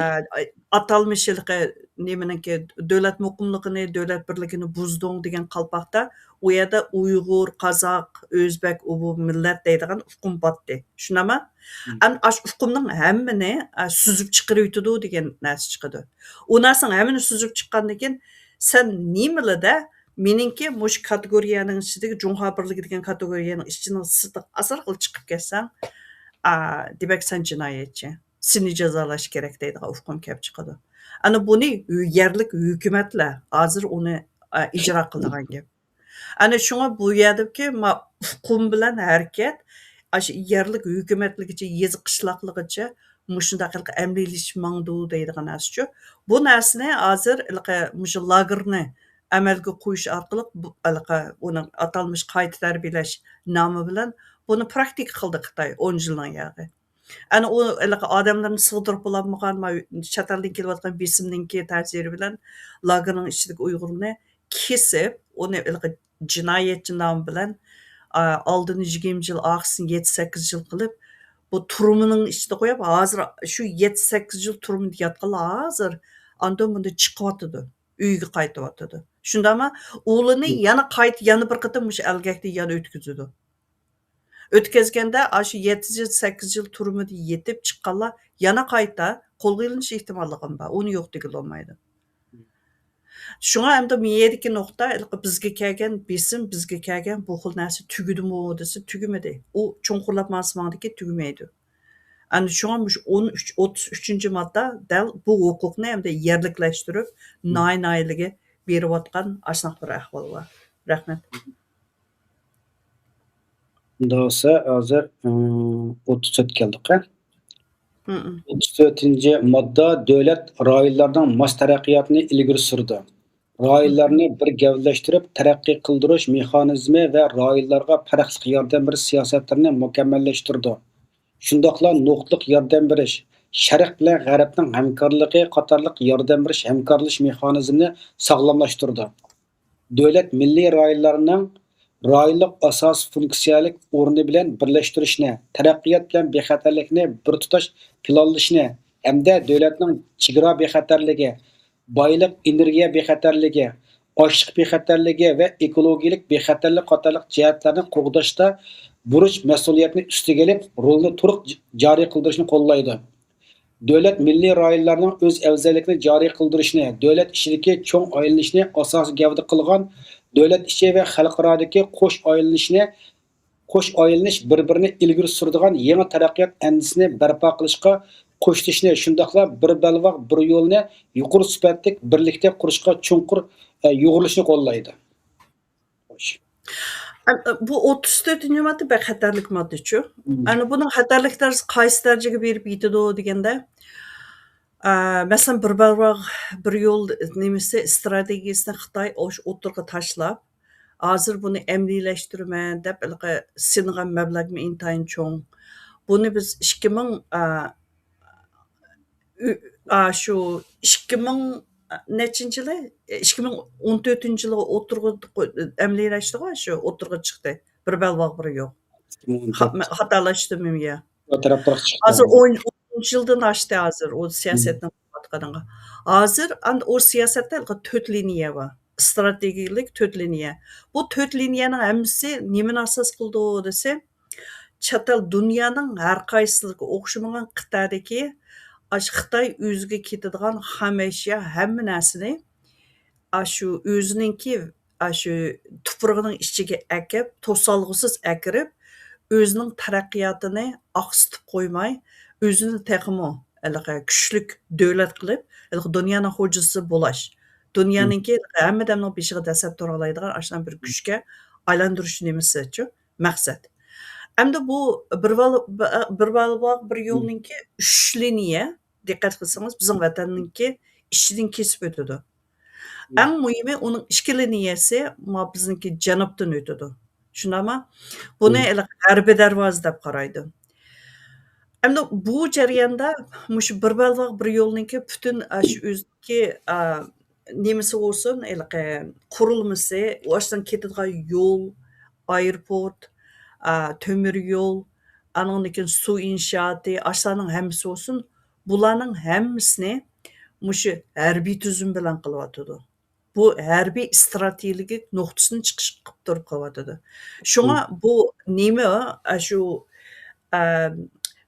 ئاتالمىش ھېلىقى نېمىنىڭكى دۆلەت مۇقىملىقىنى، دۆلەت بىرلىكىنى بۇزدۇڭ دېگەن قالپاقتا، ئۇ يەردە ئۇيغۇر، قازاق، ئۆزبەك، ئۇ بۇ مىللەت دەيدىغان ئۇقۇم باتتى. شۇنداقمۇ؟ مم. ئەمدى ئاشۇ ئۇقۇمنىڭ ھەممىنى، ئا، سۈزۈپ چىقىرىۋېتىدۇ دېگەن نەرسە چىقىدۇ. ئۇ نەرسىنىڭ ھەممىنى سۈزۈپ چىققاندىن كېيىن، سەن نېمىلىدە مېنىڭكى مۇشۇ كاتېگورىيەنىڭ ئىچىدىكى، جۇڭخۇا بىرلىكى دېگەن كاتېگورىيەنىڭ ئىچىنىڭ سىرتىغا ئازراقلا چىقىپ كەتسەڭ، ئا، دېمەك، سەن جىنايەتچى. سېنى جازالاش كېرەك دەيدىغان ئۇقۇم كەپ چىقىدۇ. ئەنە بۇنى ھۆ-، يەرلىك ھۆكۈمەتلەر ھازىر ئۇنى، ئا، ئىجرا قىلىدىغان گەپ. ئەنە شۇڭا بۇ يەردىكى ما-، ئۇقۇم بىلەن ھەرىكەت، ئاشۇ يەرلىك ھۆكۈمەتلىكىچە، يېزا قىشلاقلىقىچە مۇشۇنداق ھېلىقى ئەمەلىيلىشىپ ماڭىدۇ دەيدىغان نەرسىچۇ. بۇ نەرسىنى ھازىر ھېلىقى مۇشۇ لاگېرنى ئەمەلگە قويۇش ئارقىلىق بۇ، ھېلىقى ئۇنىڭ ئاتالمىش قايتا تەربىيەلەش نامى بىلەن بۇنى پراكتىكا قىلدى خىتاي ئون يىلنىڭ ياغى. ئەنە ئۇ ھېلىقى ئادەملەرنى سىغدۇرۇپ بولالمىغان، ما-، چەت ئەلدىن كېلىۋاتقان بېسىمنىڭكى تەسىرى بىلەن لاگېرنىڭ ئىچىدىكى ئۇيغۇرنى كېسىپ، ئۇنى ھېلىقى جىنايەتچى نامى بىلەن، ئا، ئالدىن يىگىرمە يىل، ئارقىسىدىن يەتتە، سەككىز يىل قىلىپ، بۇ تۈرمىنىڭ ئىچىدە قويۇپ، ھازىر شۇ يەتتە، سەككىز يىل تۈرمىدە ياتقانلار ھازىر ئاندىن مۇندىن چىقىۋاتىدۇ، ئۆيىگە قايتىۋاتىدۇ. شۇنداقمۇ؟ ئۇلىنى يەنە قايتا، يەنە بىر قېتىم مۇشۇ ئەلگەكتە يەنە ئۆتكۈزىدۇ. ئۆتكۈزگەندە، ئاشۇ يەتتە يىل، سەككىز يىل تۈرمىدە يېتىپ چىققانلار يەنە قايتا قولغا ئېلىنىش ئېھتىماللىقىمۇ بار. ئۇنى يوق دېگىلى بولمايدۇ. شۇڭا ئەمدى مىيەدىكى نۇقتا، ھېلىقى بىزگە كەلگەن بېسىم، بىزگە كەلگەن بۇ خىل نەرسە تۈگىدىمۇ دېسە، تۈگىمىدى. ئۇ چوڭقۇرلاپ ماڭسا ماڭىدىكى تۈگىمەيدۇ. ئەنە شۇڭا مۇشۇ ئون ئۈچ، ئوتتۇز ئۈچىنچى ماددا دەل بۇ ھوقۇقنى ئەمدى يەرلىكلەشتۈرۈپ، مم. ناھىيە-ناھىيەلىرىگە بېرىۋاتقان ئاشۇنداق بىر ئەھۋال بار. رەھمەت. ئۇنداق بولسا، ھازىر، ئىم، ئوتتۇز تۆتكە كەلدۇق، ھە؟ مم. ئوتتۇز تۆتىنچى ماددا دۆلەت رايونلارنىڭ ماس تەرەققىياتىنى ئىلگىرى سۈرىدۇ. رايونلارنى بىر گەۋدىلەشتۈرۈپ، تەرەققىي قىلدۇرۇش مېخانىزمى ۋە رايونلارغا پەرقلىق ياردەم بېرىش سىياسەتلىرىنى مۇكەممەللەشتۈرىدۇ. شۇنداقلا نۇقتىلىق ياردەم بېرىش، شەرق بىلەن غەربنىڭ ھەمكارلىقى قاتارلىق ياردەم بېرىش، ھەمكارلىشىش مېخانىزمىنى ساغلاملاشتۇرىدۇ. دۆلەت مىللىي رايونلارنىڭ رايونلۇق ئاساسىي فۇنكسىيەلىك ئورنى بىلەن بىرلەشتۈرۈشنى، تەرەققىيات بىلەن بىخەتەرلىكنى بىر تۇتاش پىلانلىشىنى ھەمدە دۆلەتنىڭ چېگرا بىخەتەرلىكى، بايلىق، ئېنېرگىيە بىخەتەرلىكى، ئاشلىق بىخەتەرلىكى ۋە ئېكولوگىيەلىك بىخەتەرلىك قاتارلىق جەھەتلەرنى قوغداشتا بۇرچ مەسئۇلىيەتنى ئۈستىگە ئېلىپ، رولىنى تولۇق جارى قىلدۇرۇشنى قوللايدۇ. دۆلەت مىللىي رايونلارنىڭ ئۆز ئەۋزەللىكىنى جارى قىلدۇرۇشنى، دۆلەت ئىچىدىكى چوڭ ئايلىنىشنى ئاساسىي گەۋدە قىلغان، دۆلەت ئىچى ۋە خەلقئارادىكى قوش ئايلىنىشنى، قوش ئايلىنىش بىر-بىرىنى ئىلگىرى سۈرىدىغان يېڭى تەرەققىيات ئەندىزىسىنى بەرپا قىلىشقا قوشۇلۇشنى، شۇنداقلا بىر بەلباغ، بىر يولنى يۇقىرى سۈپەتلىك بىرلىكتە قۇرۇشقا چوڭقۇر، ئە، يۇغۇرۇلۇشنى قوللايدۇ. خوش. ئەم، بۇ ئوتتۇز تۆتىنچى ماددا بەك خەتەرلىك ماددىچۇ. مم. ئەنە بۇنىڭ خەتەرلىك دەرىجىسى قايسى دەرىجىگە بېرىپ يېتىدۇ دېگەندە، ئە، مەسىلەن، بىر بەلباغ، بىر يول نېمىسى، ئىستراتېگىيەسىنى خىتاي ئوش-، ئوتتۇرىغا تاشلاپ، ھازىر بۇنى ئەمەلىيلەشتۈرىمەن دەپ، ھېلىقى سېلىنغان مەبلەغمۇ ئىنتايىن چوڭ. بۇنى بىز ئىككى مىڭ، ئە، ئۈ-، ئا، شۇ ئىككى مىڭ نەچچىنچى يىلى؟ ئىككى مىڭ ئون تۆتىنچى يىلى ئوتتۇرىغا قوي-، ئەمەلىيلەشتىغۇ، شۇ ئوتتۇرىغا چىقتى. بىر بەلباغ، بىر يول. ئىككى مىڭ ئون تۆت. خا-، مە-، خاتالاشتىممۇ يا؟ شۇ تەرەپتىن چىقتى. ھازىر ئون، ئون يىلدىن ئاشتى ھازىر ئۇ سىياسەتنىڭ قىلىۋاتقىنىغا. ھازىر ئەمدى ئۇ سىياسەتتە تۆت لىنىيە بار. ئىستراتېگىيەلىك تۆت لىنىيە. بۇ تۆت لىنىيەنىڭ ھەممىسى نېمىنى ئاساس قىلىدۇ دېسە، چەت ئەل دۇنيانىڭ ھەر قايسىلىرىغا ئوخشىمىغان قىتئەدىكى ئاشۇ خىتاي ئۆزىگە كېتىدىغان خام ئەشيا ھەممە نەرسىنى ئاشۇ ئۆزىنىڭكى ئاشۇ تۇپرىقىنىڭ ئىچىگە ئەكىپ، توسالغۇسىز ئەكىرىپ، ئۆزىنىڭ تەرەققىياتىنى ئاقسىتىپ قويماي، ئۆزىنى تېخىمۇ ھېلىقى كۈچلۈك دۆلەت قىلىپ، ھېلىقى دۇنيانىڭ خوجىسى بولاش. دۇنيانىڭكى ھەممە ئادەمنىڭ بېشىغا دەسسەپ تۇرالايدىغان ئاشۇنداق بىر كۈچكە ئايلاندۇرۇش نېمىسىچۇ؟ مەقسەت. ئەمدى بۇ بىر بال-، بىر بال-، بىر يولنىڭكى ئۈچ لىنىيە، دىققەت قىلسىڭىز، بىزنىڭ ۋەتەننىڭكى ئىچىدىن كېسىپ ئۆتىدۇ. ئەڭ مۇھىمى، ئۇنىڭ ئىككى لىنىيەسى ما بىزنىڭكى جەنۇبتىن ئۆتىدۇ. شۇنداقمۇ؟ بۇنى ھېلىقى غەربىي دەرۋازا دەپ قارايدۇ. ئەمدى بۇ جەرياندا مۇشۇ بىر بەلباغ بىر يولنىڭكى پۈتۈن ئاشۇ ئۆزىدىكى، ئا، نېمىسى بولسۇن، ھېلىقى قۇرۇلمىسى، ئاشۇندىن كېتىدىغان يول، ئايروپورت، ئا، تۆمۈر يول، ئانىڭدىن كېيىن سۇ ئىنشائاتى، ئاشۇلارنىڭ ھەممىسى بولسۇن، بۇلارنىڭ ھەممىسىنى مۇشۇ ھەربىي تۈزۈم بىلەن قىلىۋاتىدۇ. بۇ ھەربىي ئىستراتېگىيەلىك نۇقتىسىنى چىقىش قىلىپ تۇرۇپ قىلىۋاتىدۇ. شۇڭا بۇ نېمە، ئاشۇ، ئە،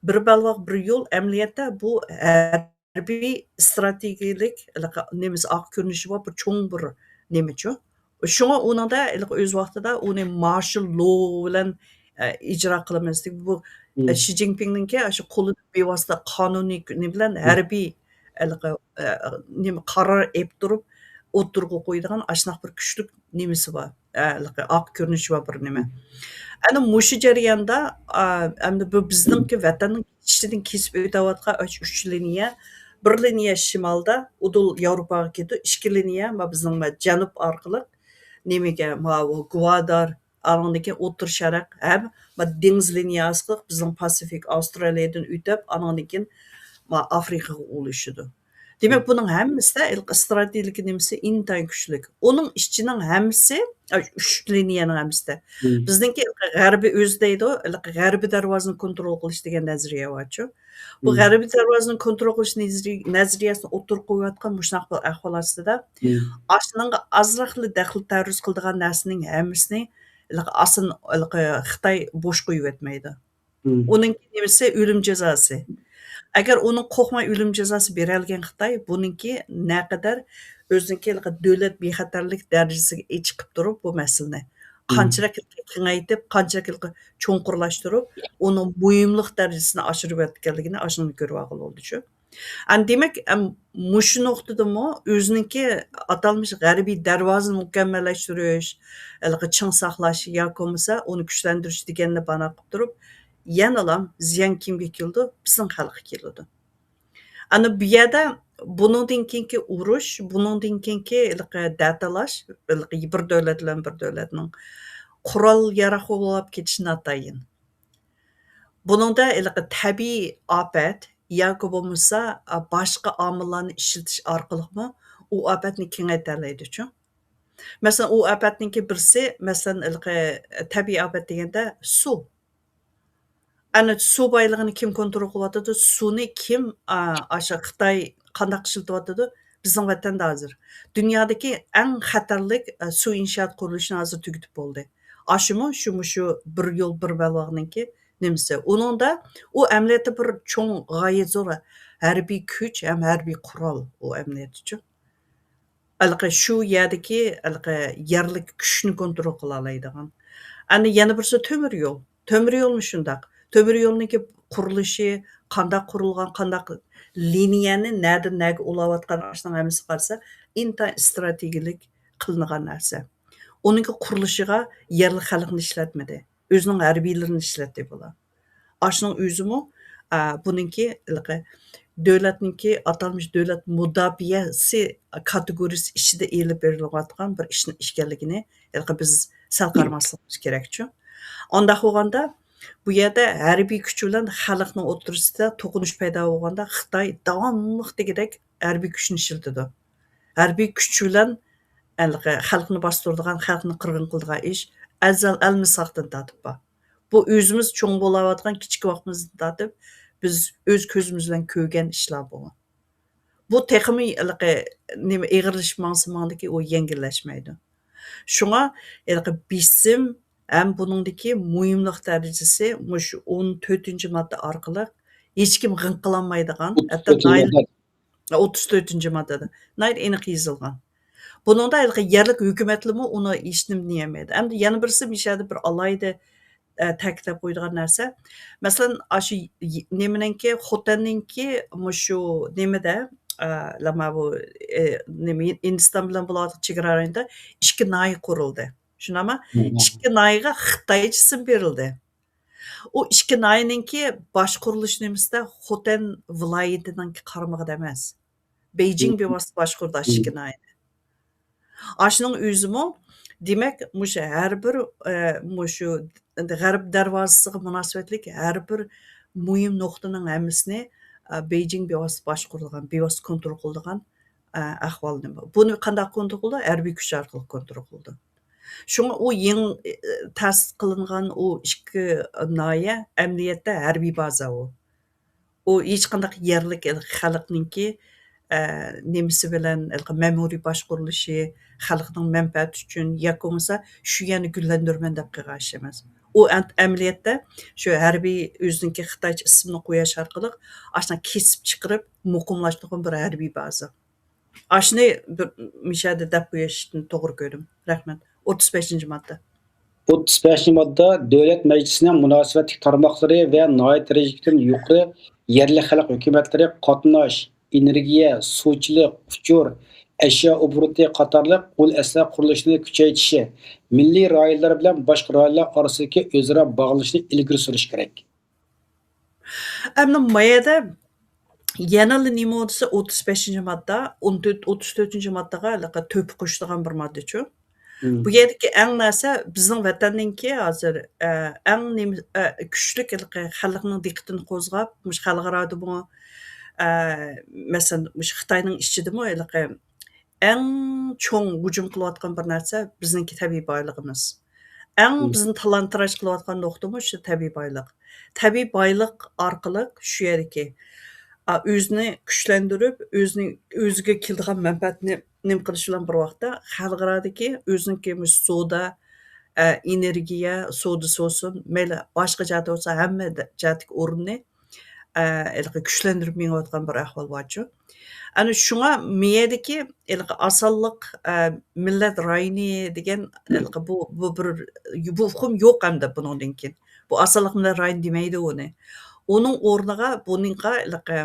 بىر بەلباغ بىر يول ئەمەلىيەتتە بۇ ھەربىي ئىستراتېگىيەلىك نېمىسى، ئارقا كۆرۈنۈشى بار بىر چوڭ بىر نېمىچۇ. شۇڭا ئۇنىڭدا ھېلىقى ئۆز ۋاقتىدا ئۇنى مارشال لو بىلەن، ئە، ئىجرا قىلىمىز. بۇ، ئە، شى جىنپىڭنىڭكى ئاشۇ قولىدا بىۋاسىتە قانۇنىي نېمە بىلەن ھەربىي ھېلىقى، ئە، نېمە قارار ئېلىپ تۇرۇپ ئوتتۇرىغا قويىدىغان ئاشۇنداق بىر كۈچلۈك نېمىسى بار. ئە، ھېلىقى ئارقا كۆرۈنۈشى بار بىر نېمە. ئەنە مۇشۇ جەرياندا، ئا، ئەمدى بۇ بىزنىڭكى ۋەتەننىڭ ئىچىدىن كېسىپ ئۆتۈۋاتقان ئاشۇ ئۈچ لىنىيە، بىر لىنىيە شىمالدا، ئۇدۇل ياۋروپاغا كېتىدۇ، ئىككى لىنىيە ما بىزنىڭ ما جەنۇب ئارقىلىق نېمىگە، ماۋۇ گۋادار، ئانىڭدىن كېيىن ئوتتۇرا شەرق ھەم ما دېڭىز لىنىيە ئارقىلىق بىزنىڭ پاسىفىك، ئاۋسترالىيەدىن ئۆتۈپ، ئانىڭدىن كېيىن ما ئافرىقىغا ئۇلىشىدۇ. دېمەك، بۇنىڭ ھەممىسىدە ھېلىقى ئىستراتېگىيەلىك نېمىسى ئىنتايىن كۈچلۈك. ئۇنىڭ ئىچىنىڭ ھەممىسى، ئۈچ لىنىيەنىڭ ھەممىسىدە. بىزنىڭكى ھېلىقى غەربىي ئۆزى دەيدۇ، ھېلىقى غەربىي دەرۋازىنى كونترول قىلىش دېگەن نەزەرىيە بارچۇ. بۇ غەربىي دەرۋازىنى كونترول قىلىش نەزەرىي-، نەزەرىيەسىنى ئوتتۇرىغا قويۇۋاتقان مۇشۇنداق بىر ئەھۋال ئاستىدا، ئاشۇنىڭغا ئازراقلا دەخلى تەرۇز قىلىدىغان نەرسىنىڭ ھەممىسىنى ھېلىقى ئاسان، ھېلىقى خىتاي بوش قويۇۋەتمەيدۇ. ئۇنىڭكى نېمىسى؟ ئۆلۈم جازاسى. ئەگەر ئۇنىڭ قورقماي ئۆلۈم جازاسى بېرەلىگەن خىتاي، بۇنىڭكى نەقەدەر ئۆزىنىڭكى ھېلىقى دۆلەت بىخەتەرلىك دەرىجىسىگە چىقىپ تۇرۇپ بۇ مەسىلىنى قانچىلىك كېڭەيتىپ، قانچىلىك چوڭقۇرلاشتۇرۇپ، ئۇنىڭ مۇھىملىق دەرىجىسىنى ئاشۇرۇۋەتكەنلىكىنى ئاشۇندىن كۆرۈۋالغىلى بولىدۇ شۇ. ئەمدى دېمەك، ئەم، مۇشۇ نۇقتىدىمۇ ئۆزىنىڭكى ئاتالمىش غەربىي دەرۋازىنى مۇكەممەللەشتۈرۈش، ھېلىقى چىڭ ساقلاش ياكى بولمىسا ئۇنى كۈچلەندۈرۈش دېگەننى بانا قىلىپ تۇرۇپ، يەنىلا زىيان كىمگە كېلىدۇ؟ بىزنىڭ خەلققە كېلىدۇ. ئەنە بۇ يەردە بۇنىڭدىن كېيىنكى ئۇرۇش، بۇنىڭدىن كېيىنكى ھېلىقى دەتالاش، ھېلىقى بىر دۆلەت بىلەن بىر دۆلەتنىڭ قورال ياراغ بولاپ كېتىشى ناتايىن. بۇنىڭدا ھېلىقى تەبىئىي ئاپەت ياكى بولمىسا، ئا، باشقا ئامىللارنى ئىشلىتىش ئارقىلىقمۇ ئۇ ئاپەتنى كېڭەيتەلەيدىچۇ. مەسىلەن، ئۇ ئاپەتنىڭكى بىرسى، مەسىلەن، ھېلىقى تەبىئىي ئاپەت دېگەندە سۇ. ئەنە سۇ بايلىقىنى كىم كونترول قىلىۋاتىدۇ؟ سۇنى كىم، ئا، ئاشۇ خىتاي قانداق ئىشلىتىۋاتىدۇ؟ بىزنىڭ ۋەتەندە ھازىر دۇنيادىكى ئەڭ خەتەرلىك، ئە، سۇ ئىنشائات قۇرۇلۇشىنى ھازىر تۈگىتىپ بولدى. ئاشۇمۇ شۇ، مۇشۇ بىر يول، بىر بەلباغنىڭكى نېمىسى. ئۇنىڭدا ئۇ ئەمەلىيەتتە بىر چوڭ، غايەت زور ھەربىي كۈچ ھەم ھەربىي قورال ئۇ ئەمەلىيەتتىچۇ. ھېلىقى شۇ يەردىكى ھېلىقى يەرلىك كۈچنى كونترول قىلالايدىغان. ئەنە يەنە بىرسى تۆمۈر يول. تۆمۈر يولمۇ شۇنداق. تۆمۈر يولنىڭكى قۇرۇلۇشى، قانداق قۇرۇلغان، قانداق لىنىيەنى نەدىن نەگە ئۇلاۋاتقان، ئاشۇنىڭ ھەممىسى قارىسا، ئىنتايىن ئىستراتېگىيەلىك قىلىنغان نەرسە. ئۇنىڭكى قۇرۇلۇشىغا يەرلىك خەلقنى ئىشلەتمىدى. ئۆزىنىڭ ھەربىيلىرىنى ئىشلەتتى بۇلار. ئاشۇنىڭ ئۆزىمۇ، ئا، بۇنىڭكى ھېلىقى دۆلەتنىڭكى ئاتالمىش دۆلەت مۇداپىئەسى كاتېگورىيىسى ئىچىدە ئېلىپ بېرىلىۋاتقان بىر ئىشنىڭ ئىكەنلىكىنى ھېلىقى بىز سەل قارىماسلىقىمىز كېرەكچۇ. ئانداق بولغاندا، بۇ يەردە ھەربىي كۈچ بىلەن خەلقنىڭ ئوتتۇرىسىدا توقۇنۇش پەيدا بولغاندا، خىتاي داۋاملىق دېگۈدەك ھەربىي كۈچنى ئىشلىتىدۇ. ھەربىي كۈچ بىلەن ھېلىقى خەلقنى باستۇرىدىغان، خەلقنى قىرغىن قىلىدىغان ئىش ئەزەل ئەلمىساقتىن تارتىپ بار. بۇ ئۆزىمىز چوڭ بولاۋاتقان كىچىك ۋاقتىمىزدىن تارتىپ بىز ئۆز كۆزىمىز بىلەن كۆرگەن ئىشلار بۇ. بۇ تېخىمۇ ھېلىقى نېمە ئېغىرلىشىپ ماڭسا ماڭدىكى ئۇ يەڭگىللەشمەيدۇ. شۇڭا ھېلىقى بېسىم، ھەم بۇنىڭدىكى مۇھىملىق دەرىجىسى مۇشۇ ئون تۆتىنچى ماددا ئارقىلىق ھېچكىم غىڭ قىلالمايدىغان، ھەتتا ناھايىتى، ئوتتۇز تۆتىنچى ماددىدا ناھايىتى ئېنىق يېزىلغان. بۇنىڭدا ھېلىقى يەرلىك ھۆكۈمەتلىرىمۇ ئۇنى ھېچنېمە دېيەلمەيدۇ. ئەمدى يەنە بىرسى، مۇشۇ يەردە بىر ئالاھىدە، ئە، تەكىتلەپ قويىدىغان نەرسە، مەسىلەن، ئاشۇ ي-، نېمىنىڭكى، خوتەننىڭكى مۇشۇ نېمىدە، ئە، لەما بۇ، ئە، نېمە، ھىندىستان بىلەن بولىدىغان چېگرا رايونىدا ئىككى ناھىيە قۇرۇلدى. شۇنداقمۇ؟ ئىككى ناھىيەگە خىتايچە ئىسىم بېرىلدى. ئۇ ئىككى ناھىيەنىڭكى باش قۇرۇلۇش نېمىسىدە خوتەن ۋىلايىتىنىڭكى قارمىقىدا ئەمەس. بېيجىڭ بىۋاسىتە باشقۇرىدۇ ئاشۇ ئىككى ناھىيەنى. ئاشۇنىڭ ئۆزىمۇ، دېمەك، مۇشۇ ھەر بىر، ئە، مۇشۇ غەرب دەرۋازىسىغا مۇناسىۋەتلىك ھەر بىر مۇھىم نۇقتىنىڭ ھەممىسىنى، ئە، بېيجىڭ بىۋاسىتە باشقۇرىدىغان، بىۋاسىتە كونترول قىلىدىغان، ئە، ئەھۋال نېمە؟ بۇنى قانداق كونترول قىلىدۇ؟ ھەربىي كۈچ ئارقىلىق كونترول قىلىدۇ. شۇڭا ئۇ يېڭى، ئى، تەسىس قىلىنغان ئۇ ئىككى ناھىيە ئەمەلىيەتتە ھەربىي بازا ئۇ. ئۇ ھېچقانداق يەرلىك خەلقنىڭكى، ئە، نېمىسى بىلەن، ھېلىقى مەمۇرىي باشقۇرۇلۇشى، خەلقنىڭ مەنپەئەتى ئۈچۈن ياكى بولمىسا شۇ يەرنى گۈللەندۈرىمەن دەپ قىلغان ئىش ئەمەس. ئۇ ئەمەلىيەتتە شۇ ھەربىي ئۆزىنىڭكى خىتايچە ئىسمىنى قويۇش ئارقىلىق ئاشۇنداق كېسىپ چىقىرىپ مۇقىملاشتۇرغان بىر ھەربىي بازا. ئاشۇنى بىر مۇشۇ يەردە دەپ قويۇشنى توغرا كۆردۈم. رەھمەت. ئوتتۇز بەشىنچى ماددا. ئوتتۇز بەشىنچى ماددا دۆلەت مەجلىسىنىڭ مۇناسىۋەتلىك تارماقلىرى ۋە ناھىيە دەرىجىدىن يۇقىرى يەرلىك خەلق ھۆكۈمەتلىرى قاتناش، ئېنېرگىيە، سۇچىلىق، ئۇچۇر، ئەشيا ئوبوروتى قاتارلىق ئۇل ئەسلىھە قۇرۇلۇشىنى كۈچەيتىشى، مىللىي رايونلار بىلەن باشقا رايونلار ئارىسىدىكى ئۆزئارا باغلىنىشنى ئىلگىرى سۈرۈش كېرەك. ئەمدى ما يەردە يەنىلا نېمە دېسە، ئوتتۇز بەشىنچى ماددا، ئون تۆت، ئوتتۇز تۆتىنچى ماددىغا ھېلىقى تۆھپە قوشىدىغان بىر ماددىچۇ. مم. بۇ يەردىكى ئەڭ نەرسە بىزنىڭ ۋەتەننىڭكى ھازىر، ئە، ئەڭ نېمە، ئە، كۈچلۈك ھېلىقى خەلقنىڭ دىققىتىنى قوزغاپ، مۇشۇ خەلقئارادىمۇ، ئە، مەسىلەن، مۇشۇ خىتاينىڭ ئىچىدىمۇ ھېلىقى ئەڭ چوڭ ھۇجۇم قىلىۋاتقان بىر نەرسە بىزنىڭكى تەبىئىي بايلىقىمىز. ئەڭ مم. بىزنى تالان-تاراج قىلىۋاتقان نۇقتىمۇ شۇ تەبىئىي بايلىق. تەبىئىي بايلىق ئارقىلىق شۇ يەردىكى، ئا، ئۆزىنى كۈچلەندۈرۈپ، ئۆزىنى، ئۆزىگە كېلىدىغان مەنپەئەتنى نېمە قىلىش بىلەن بىر ۋاقىتتا، خەلقئارادىكى ئۆزىنىڭكى مۇشۇ سودا، ئە، ئېنېرگىيە سودىسى بولسۇن، مەيلى باشقا جەھەتتە بولسا، ھەممە دە-، جەھەتتىكى ئورنىنى، ئە، ھېلىقى كۈچلەندۈرۈپ مېڭىۋاتقان بىر ئەھۋال بارچۇ. ئەنە شۇڭا مېيەدىكى ھېلىقى ئاسانلىق، ئە، مىللەت رايونى دېگەن ھېلىقى بۇ، بۇ بىر، بۇ ئۇقۇم يوق ئەمدى بۇنىڭدىن كېيىن. بۇ ئاسانلىق مىللەت رايونى دېمەيدۇ ئۇنى. ئۇنىڭ ئورنىغا بۇنىڭغا ھېلىقى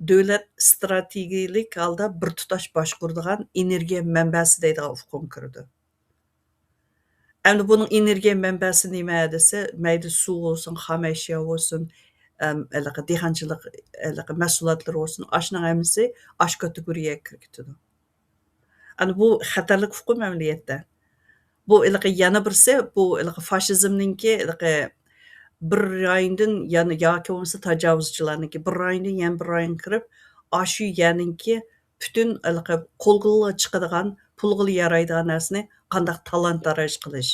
دۆلەت ئىستراتېگىيەلىك ھالدا بىر تۇتاش باشقۇرىدىغان ئېنېرگىيە مەنبەسى دەيدىغان ئۇقۇم كىرىدۇ. ئەمدى بۇنىڭ ئېنېرگىيە مەنبەسى نېمە دېسە، مەيلى سۇ بولسۇن، خام ئەشيا بولسۇن، ئەم، ھېلىقى دېھقانچىلىق، ھېلىقى مەھسۇلاتلىرى بولسۇن، ئاشۇنىڭ ھەممىسى ئاشۇ كاتېگورىيەگە كىرىپ كېتىدۇ. ئەنە بۇ خەتەرلىك ئۇقۇم ئەمەلىيەتتە. بۇ ھېلىقى يەنە بىرسى، بۇ ھېلىقى فاشىزمنىڭكى ھېلىقى بىر رايوندىن يەنە ياكى بولمىسا تاجاۋۇزچىلارنىڭكى بىر رايوندىن يەنە بىر رايونغا كىرىپ، ئاشۇ يەرنىڭكى پۈتۈن ھېلىقى قولغىلا چىقىدىغان، پۇلغىلا يارايدىغان نەرسىنى قانداق تالان-تاراج قىلىش.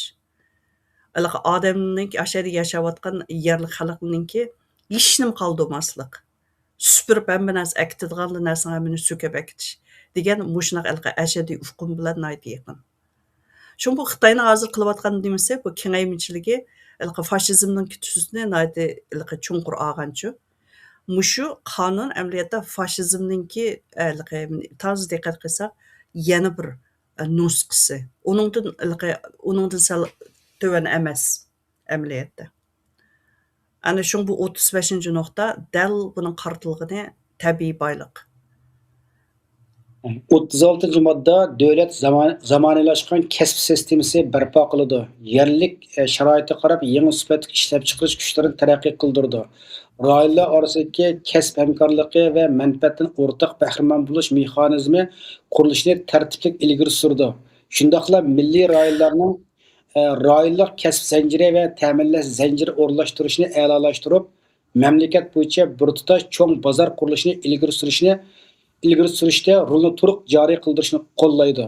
ھېلىقى ئادەمنىڭ، ئاشۇ يەردە ياشاۋاتقان يەرلىك خەلقنىڭكى ھېچنېمە قالدۇرماسلىق. سۈپۈرۈپ ھەممە نەرسە ئەكېتىدىغانلا نەرسىنىڭ ھەممىنى سۆكۈپ ئەكېتىش دېگەن مۇشۇنداق ھېلىقى ئەشەددىي ئۇقۇم بىلەن ناھايىتى يېقىن. شۇڭا بۇ خىتاينىڭ ھازىر قىلىۋاتقان نېمىسى، بۇ كېڭەيمىچىلىكى ھېلىقى فاشىزمنىڭكى تۈسىنى ناھايىتى ھېلىقى چوڭقۇر ئالغانچۇ. مۇشۇ قانۇن ئەمەلىيەتتە فاشىزمنىڭكى، ھېلىقى تازا دىققەت قىلساق، يەنە بىر، ئە، نۇسخىسى. ئۇنىڭدىن ھېلىقى، ئۇنىڭدىن سەل تۆۋەن ئەمەس ئەمەلىيەتتە. ئەنە شۇڭا بۇ ئوتتۇز بەشىنچى نۇقتا دەل بۇنىڭ قارىتىلغىنى تەبىئىي بايلىق. ئوتتۇز ئالتىنچى ماددا دۆلەت زامان-، زامانىۋىلاشقان كەسىپ سىستېمىسى بەرپا قىلىدۇ. يەرلىك، ئە، شارائىتقا قاراپ يېڭى سۈپەتلىك ئىشلەپچىقىرىش كۈچلىرىنى تەرەققىي قىلدۇرىدۇ. رايونلار ئارىسىدىكى كەسىپ ھەمكارلىقى ۋە مەنپەئەتتىن ئورتاق بەھرىمەن بولۇش مېخانىزمى قۇرۇلۇشىنى تەرتىپلىك ئىلگىرى سۈرىدۇ. شۇنداقلا مىللىي رايونلارنىڭ، ئە، رايونلۇق كەسىپ زەنجىرى ۋە تەمىنلەش زەنجىرى ئورۇنلاشتۇرۇشنى ئەلالاشتۇرۇپ، مەملىكەت بويىچە بىر تۇتاش چوڭ بازار قۇرۇلۇشىنى ئىلگىرى سۈرۈشنى، ئىلگىرى سۈرۈشتە رولىنى تولۇق جارى قىلدۇرۇشنى قوللايدۇ.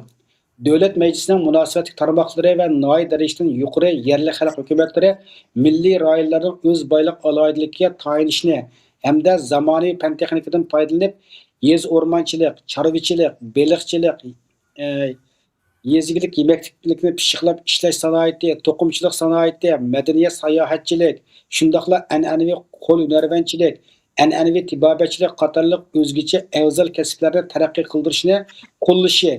دۆلەت مەجلىسىنىڭ مۇناسىۋەتلىك تارماقلىرى ۋە ناھىيە دەرىجىسىدىن يۇقىرى يەرلىك خەلق ھۆكۈمەتلىرى مىللىي رايونلارنىڭ ئۆز بايلىق ئالاھىدىلىكىگە تايىنىشنى ھەمدە زامانىۋى پەن تېخنىكىدىن پايدىلىنىپ، يېزا ئورمانچىلىق، چارۋىچىلىق، بېلىقچىلىق، ئە، يېزا ئىگىلىك يېمەكلىكنى پىششىقلاپ ئىشلەش سانائىتى، توقۇمىچىلىق سانائىتى، مەدەنىيەت، ساياھەتچىلىك، شۇنداقلا ئەنئەنىۋى قول ھۈنەرۋەنچىلىك، ئەنئەنىۋى تېبابەتچىلىك قاتارلىق ئۆزگىچە ئەۋزەل كەسىپلەرنى تەرەققىي قىلدۇرۇشنى قوللىشى،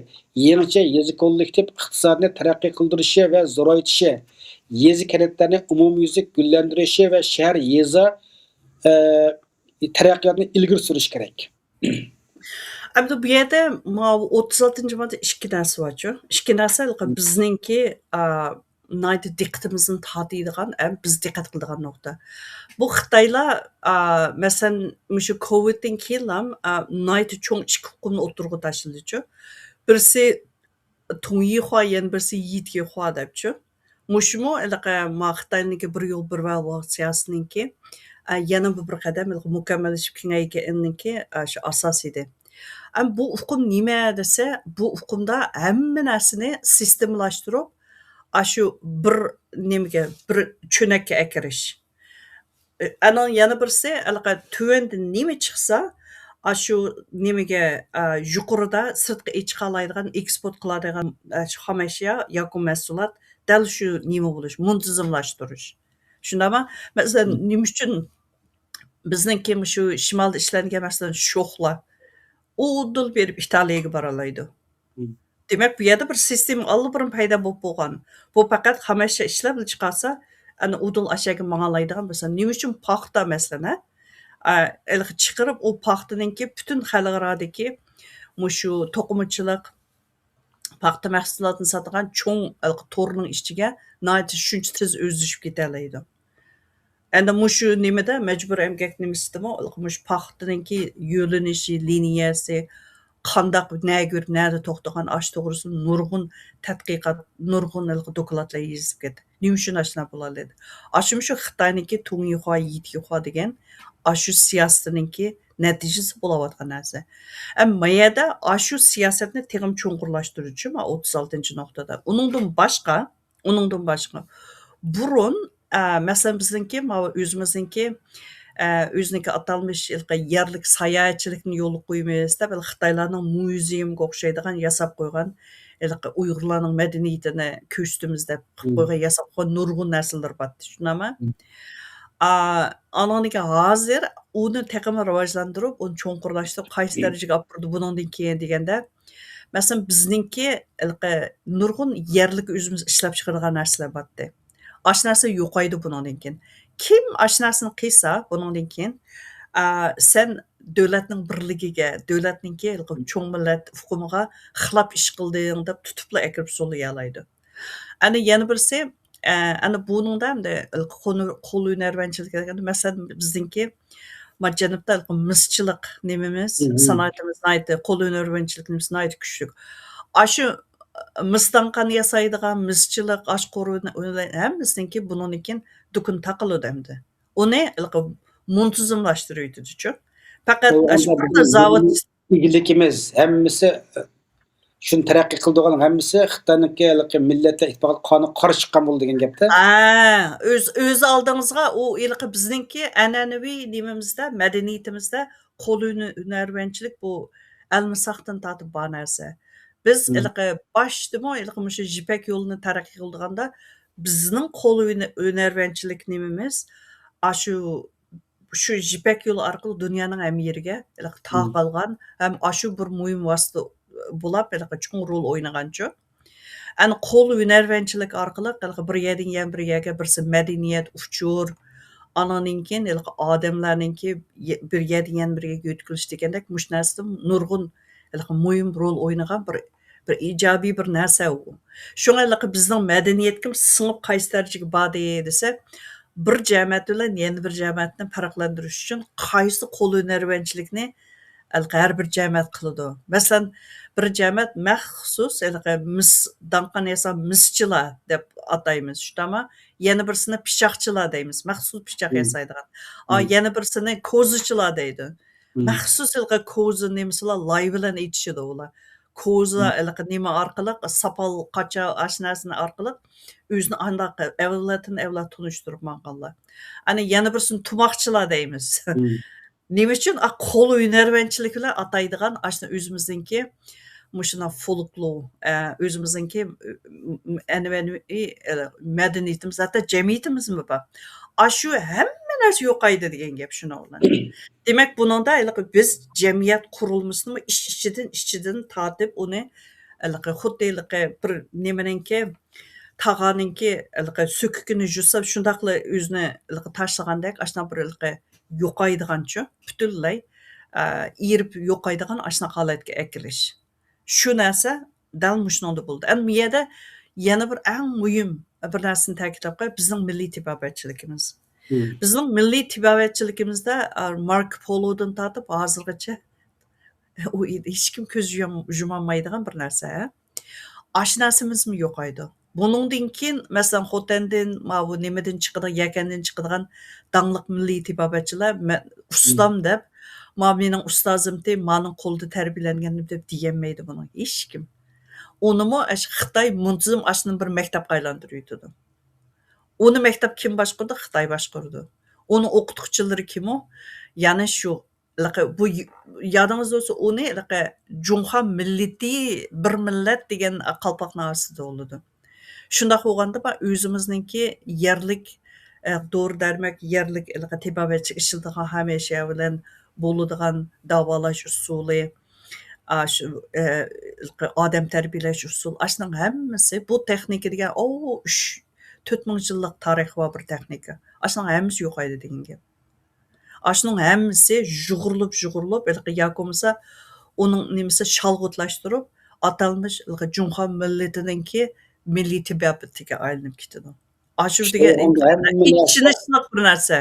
يېڭىچە يېزا كوللېكتىپ ئىقتىسادىنى تەرەققىي قىلدۇرۇشى ۋە زورايتىشى، يېزا، كەنتلەرنى ئومۇميۈزلۈك گۈللەندۈرۈشى ۋە شەھەر، يېزا، ئە، تەرەققىياتىنى ئىلگىرى سۈرۈش كېرەك. ئەمدى بۇ يەردە ماۋۇ ئوتتۇز ئالتىنچى ماددىدا ئىككى نەرسە بارچۇ. ئىككى نەرسە ھېلىقى بىزنىڭكى، ئا، ناھايىتى دىققىتىمىزنى تارتىدىغان، ھەم بىز دىققەت قىلىدىغان نۇقتا. بۇ خىتايلار، ئا، مەسىلەن، مۇشۇ كوۋىدتىن كېيىنلا، ئا، ناھايىتى چوڭ ئىككى ئۇقۇمنى ئوتتۇرىغا تاشلىدىچۇ. بىرسى تۇڭيىخۇا، يەنە بىرسى يىتيىخۇا دەپچۇ. مۇشۇمۇ ھېلىقى ما خىتاينىڭكى بىر يول، بىر ۋاقىت سىياسىتىنىڭكى، ئە، يەنە بىر، بىر قەدەم ھېلىقى مۇكەممەللىشىپ كېڭەيگىنىڭكى، ئە، شۇ ئاساس ئىدى. ئەمما بۇ ئۇقۇم نېمە دېسە، بۇ ئۇقۇمدا ھەممە نەرسىنى سىستېمىلاشتۇرۇپ، ئاشۇ بىر نېمىگە، بىر چۆنەككە ئەكىرىش. ئە، ئانىڭ يەنە بىرسى، ھېلىقى تۆۋەندىن نېمە چىقسا، ئاشۇ نېمىگە، ئە، يۇقىرىدا سىرتقا ئېچىقالايدىغان، ئېكسپورت قىلالايدىغان، ئە، شۇ خام ئەشيا ياكى مەھسۇلات دەل شۇ نېمە بولۇش، مۇنتىزىملاشتۇرۇش. شۇنداقمۇ؟ مەسىلەن، مم. نېمە ئۈچۈن بىزنىڭكى مۇشۇ شىمالدا ئىشلەنگەن، مەسىلەن، شوخلا ئۇدۇل بېرىپ ئىتالىيەگە بارالايدۇ؟ مم. دېمەك، بۇ يەردە بىر سىستېما ئاللىبۇرۇن پەيدا بولۇپ بولغان. بۇ پەقەت خام ئەشيا ئىشلەپ چىقارسا، ئەنە ئۇدۇل ئاشەگە ماڭالايدىغان بىر سان. نېمە ئۈچۈن پاختا، مەسىلەن، ھە؟ ئە، ھېلىقى چىقىرىپ، ئۇ پاختىنىڭكى پۈتۈن خەلقئارادىكى مۇشۇ توقۇمىچىلىق، پاختا مەھسۇلاتىنى ساتىدىغان چوڭ ھېلىقى تورنىڭ ئىچىگە ناھايىتى شۇنچە تېز ئۆزلىشىپ كېتەلەيدۇ. ئەنە مۇشۇ نېمىدە، مەجبۇرىي ئەمگەك نېمىسىدىمۇ مۇشۇ پاختىنىڭكى يۆنىلىشى، لىنىيەسى، قانداق، نەگە بېرىپ، نەدە توختىغان، ئاشۇ توغرىسىدا نۇرغۇن تەتقىقات، نۇرغۇن ھېلىقى دوكلاتلار يېزىپ كەتتى. نېمە ئۈچۈن ئاشۇنداق بولالىدى؟ ئاشۇ مۇشۇ خىتاينىڭكى تۇڭيىخۇا، يىتيىخۇا دېگەن ئاشۇ سىياسىتىنىڭكى نەتىجىسى بولۇۋاتقان نەرسە. ئەمما ما يەردە ئاشۇ سىياسەتنى تېخىمۇ چوڭقۇرلاشتۇرۇشى، ما، ئوتتۇز ئالتىنچى نۇقتىدا. ئۇنىڭدىن باشقا، ئۇنىڭدىن باشقا، بۇرۇن، ئە، مەسىلەن، بىزنىڭكى، ماۋۇ ئۆزىمىزنىڭكى، ئە، ئۆزىنىڭكى ئاتالمىش ھېلىقى يەرلىك ساياھەتچىلىكنى يولغا قويىمىز دەپ، ھېلىقى خىتايلارنىڭ مۇزېيىمىگە ئوخشايدىغان ياساپ قويغان، ھېلىقى ئۇيغۇرلارنىڭ مەدەنىيىتىنى كۆرسىتىمىز دەپ قىلىپ مم. قويغان، ياساپ قويغان نۇرغۇن نەرسىلىرى بارتتى، شۇنداقمۇ؟ مم. ئا، ئانىڭدىن كېيىن ھازىر ئۇنى تېخىمۇ راۋاجلاندۇرۇپ، ئۇنى چوڭقۇرلاشتۇرۇپ، قايسى دەرىجىگە ئاپىرىدۇ بۇنىڭدىن كېيىن دېگەندە، مەسىلەن، بىزنىڭكى ھېلىقى نۇرغۇن يەرلىك ئۆزىمىز ئىشلەپ چىقىرىدىغان نەرسىلەر بارتتى. ئاشۇ نەرسە يوقايدۇ بۇنىڭدىن كېيىن. كىم ئاشۇ نەرسىنى قىلسا بۇنىڭدىن كېيىن، ئا، سەن دۆلەتنىڭ بىرلىكىگە، دۆلەتنىڭكى ھېلىقى چوڭ مىللەت ئۇقۇمىغا خىلاپ ئىش قىلدىڭ دەپ تۇتۇپلا ئەكىرىپ سولىيالايدۇ. ئەنە يەنە بىرسى، ئە، ئەنە بۇنىڭدا ئەمدى قول، قول ھۈنەرۋەنچىلىك دېگەندە، مەسىلەن، بىزنىڭكى ما جەنۇبتا مىسچىلىق نېمىمىز، مم. سانائىتىمىز ناھايىتى، قول ھۈنەرۋەنچىلىك نېمىسى ناھايىتى كۈچلۈك. ئاشۇ مىس داڭقان ياسايدىغان مىسچىلىق، ئاشۇ قورۇ ھەممىسىنىڭكى بۇنىڭدىن كېيىن دۇكىنى تاقىلىدۇ ئەمدى. ئۇنى ھېلىقى مۇنتىزىملاشتۇرۇۋېتىدىچۇ. پەقەت ئاشۇ بىرلا زاۋۇت ئىگىلىكىمىز ھەممىسى، شۇنى تەرەققىي قىلىدىغان ھەممىسى خىتاينىڭكى ھېلىقى مىللەتلەر ئىتتىپاقىغا قانۇن قارشى چىققان بولىدۇ دېگەن گەپتە. ھە، ئۆز، ئۆز ئالدىڭىزغا ئۇ ھېلىقى بىزنىڭكى ئەنئەنىۋى نېمىمىزدە، مەدەنىيىتىمىزدە قول ھۈنە-، ھۈنەرۋەنچىلىك بۇ ئەلمىساقتىن تارتىپ بار نەرسە. بىز مم. ھېلىقى باشتىمۇ ھېلىقى مۇشۇ يىپەك يولىنى تەرەققىي قىلىدىغاندا بىزنىڭ قول ھۈنە-، ھۈنەرۋەنچىلىك نېمىمىز ئاشۇ شۇ يىپەك يولى ئارقىلىق دۇنيانىڭ ھەممە يېرىگە ھېلىقى مم. تارقالغان ھەم ئاشۇ بىر مۇھىم ۋاسىتە بولاپ ھېلىقى چوڭ رول ئوينىغانچۇ. ئەنە قول ھۈنەرۋەنچىلىك ئارقىلىق ھېلىقى بىر يەردىن يەنە بىر يەرگە بىرسى مەدەنىيەت، ئۇچۇر، ئانىڭدىن كېيىن ھېلىقى ئادەملەرنىڭكى يە-، بىر يەردىن يەنە بىر يەرگە يۆتكىلىش دېگەندەك مۇشۇ نەرسىدە نۇرغۇن ھېلىقى مۇھىم رول ئوينىغان بىر، بىر ئىجابىي بىر نەرسە ئۇ. شۇڭا ھېلىقى بىزنىڭ مەدەنىيەتكىمۇ سىڭىپ قايسى دەرىجىگە باردى دېسە، بىر جەمەت بىلەن يەنە بىر جەمەتنى پەرقلەندۈرۈش ئۈچۈن قايسى قول ھۈنەرۋەنچىلىكنى ھېلىقى ھەر بىر جەمەت قىلىدۇ. مەسىلەن، بىر جەمەت مەخسۇس ھېلىقى مىس، داڭقان ياساپ مىسچىلار دەپ ئاتايمىز، شۇنداقمۇ؟ يەنە بىرسىنى پىچاقچىلار دەيمىز، مەخسۇس پىچاق مم. ياسايدىغان. ئا، مم. يەنە بىرسىنى كوزىچىلار دەيدۇ. مم. مەخسۇس ھېلىقى كوزا نېمىسىلا لاي بىلەن ئېتىشىدۇ ئۇلار. كوزا مم. ھېلىقى نېمە ئارقىلىق، ساپال، قاچا، ئاشۇ نەرسىنى ئارقىلىق ئۆزىنى ئانداق ئەۋلادتىن ئەۋلاد تونۇشتۇرۇپ ماڭغانلار. ئەنە يەنە بىرسىنى تۇماقچىلار دەيمىز. مم. نېمە ئۈچۈن؟ ئا، قول ھۈنەرۋەنچىلىكى بىلەن ئاتايدىغان ئاشۇ ئۆزىمىزنىڭكى مۇشۇنداق فولكلور، ئە، ئۆزىمىزنىڭكى، ئەنئەنىۋى، ئە، مەدەنىيىتىمىز، ھەتتا جەمئىيىتىمىزمۇ بار. ئاشۇ ھەممە نەرسە يوقايدۇ دېگەن گەپ شۇنىڭ بىلەن. دېمەك، بۇنىڭدا ھېلىقى بىز جەمئىيەت قۇرۇلمىسىنىمۇ ئىچ-ئىچىدىن، ئىچىدىن تارتىپ ئۇنى ھېلىقى خۇددى ھېلىقى بىر نېمىنىڭكى، تاغارنىڭكى ھېلىقى سۆكۈكىنى يۇسا شۇنداقلا ئۆزىنى ھېلىقى تاشلىغاندەك، ئاشۇنداق بىر ھېلىقى يوقايدىغانچۇ، پۈتۈنلەي، ئە، ئېرىپ يوقايدىغان ئاشۇنداق ھالەتكە ئەكېلىش. شۇ نەرسە دەل مۇشۇنىڭدا بولدى. ئەمما بۇ يەردە يەنە بىر ئەڭ مۇھىم بىر نەرسىنى تەكىتلەپ قوياي، بىزنىڭ مىللىي تېبابەتچىلىكىمىز. مم. بىزنىڭ مىللىي تېبابەتچىلىكىمىزدە، ئا، ماركو پولودىن تارتىپ ھازىرغىچە ئۇ ھېچكىم كۆز يۇم-، يۇمالمايدىغان بىر نەرسە. ئاشۇ نەرسىمىزمۇ يوقايدۇ. بۇنىڭدىن كېيىن، مەسىلەن، خوتەندىن، ماۋۇ نېمىدىن چىقىدىغان، يەكەندىن چىقىدىغان داڭلىق مىللىي تېبابەتچىلەر، مەن ئۇستام دەپ، ما مېنىڭ ئۇستازىمتى، مانىڭ قولىدا تەربىيەلەنگەنىم دەپ دېيەلمەيدۇ بۇنىڭ ھېچكىم. ئۇنىمۇ ئاشۇ خىتاي مۇنتىزىم ئاشۇنى بىر مەكتەپكە ئايلاندۇرۇۋېتىدۇ. ئۇنى مەكتەپ كىم باشقۇرىدۇ؟ خىتاي باشقۇرىدۇ. ئۇنىڭ ئوقۇتقۇچىلىرى كىمۇ؟ يەنە شۇ ھېلىقى بۇ ي-، يادىڭىزدا بولسا، ئۇنى ھېلىقى جۇڭخۇا مىللىتى، بىر مىللەت دېگەن قالپاقنىڭ ئاستىدا بولىدۇ. شۇنداق بولغاندا، ما ئۆزىمىزنىڭكى يەرلىك، ئە، دورا-دەرمەك، يەرلىك ھېلىقى تېبابەتچىلىك ئىشلىتىدىغان ھەمىشە بىلەن بولىدىغان داۋالاش ئۇسۇلى، ئا، شۇ، ئە، ھېلىقى ئادەم تەربىيەلەش ئۇسۇلى، ئاشۇنىڭ ھەممىسى بۇ تېخنىكا دېگەن، ئوۋ، ئۈچ، تۆت مىڭ يىللىق تارىخى بار بىر تېخنىكا. ئاشۇنىڭ ھەممىسى يوقايدۇ دېگەن گەپ. ئاشۇنىڭ ھەممىسى يۇغۇرۇلۇپ، يۇغۇرۇلۇپ، ھېلىقى ياكى بولمىسا ئۇنىڭ نېمىسى شالغۇتلاشتۇرۇپ، ئاتالمىش ھېلىقى جۇڭخۇا مىللىتىنىڭكى مىللىي تېبابىتىگە ئايلىنىپ كېتىدۇ. ئاشۇ ئىشتە دېگەن ئۇنىڭ ھەممە نەرسە ئىچىنى سىناپ بىر نەرسە.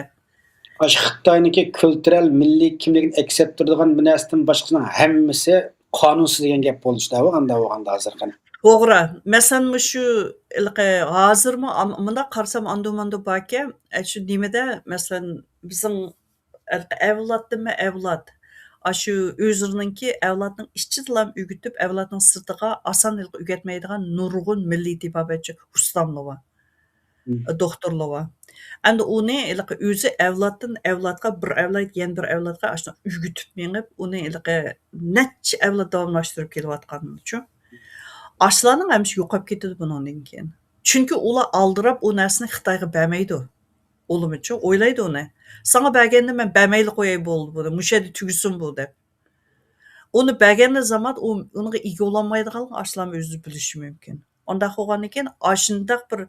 ئاشۇ خىتاينىڭكى كۈلتۈرەل مىللىي كىملىكىنى ئەكس ئەتتۈرىدىغان بىر نەرسىدىن باشقىسىنىڭ ھەممىسى قانۇنسىز دېگەن گەپ بولدى شۇنداق بولغاندا، بولغاندا ھازىر قېنى. توغرا. مەسىلەن، مۇشۇ ھېلىقى ھازىرمۇ ئام-، مۇنداق قارىسام ئاندۇ-ماندۇ باركەن، ئە، شۇ نېمىدە، مەسىلەن، بىزنىڭ ھېلىقى ئەۋلادتىنمۇ ئەۋلاد، ئاشۇ ئۆزلىرىنىڭكى ئەۋلادنىڭ ئىچىدىلا ئۆگىتىپ، ئەۋلادنىڭ سىرتىغا ئاسان ھېلىقى ئۆگەتمەيدىغان نۇرغۇن مىللىي تېبابەتچى ئۇستاملار بار. مم. دوختۇرلىرى. ئەمدى ئۇنى ھېلىقى ئۆزى ئەۋلادتىن ئەۋلادقا، بىر ئەۋلاد يەنە بىر ئەۋلادقا ئاشۇنداق ئۆگىتىپ مېڭىپ، ئۇنى ھېلىقى نەچچە ئەۋلاد داۋاملاشتۇرۇپ كېلىۋاتقانچۇ. ئاشۇلارنىڭ ھەممىسى يوقاپ كېتىدۇ بۇنىڭدىن كېيىن. چۈنكى ئۇلار ئالدىراپ ئۇ نەرسىنى خىتايغا بەرمەيدۇ. ئۇلىمىچۇ ئويلايدۇ ئۇنى. ساڭا بەرگەندە مەن بەرمەيلا قوياي بولدى بۇنى. مۇشۇ يەردە تۈگىسۇن بۇ دەپ. ئۇنى بەرگەندە زامات ئۇ، ئۇنىڭغا ئىگە بولالمايدىغانلىقىنى ئاشۇلارمۇ ئۆزى بىلىشى مۇمكىن. ئۇنداق بولغاندىن كېيىن ئاشۇنداق بىر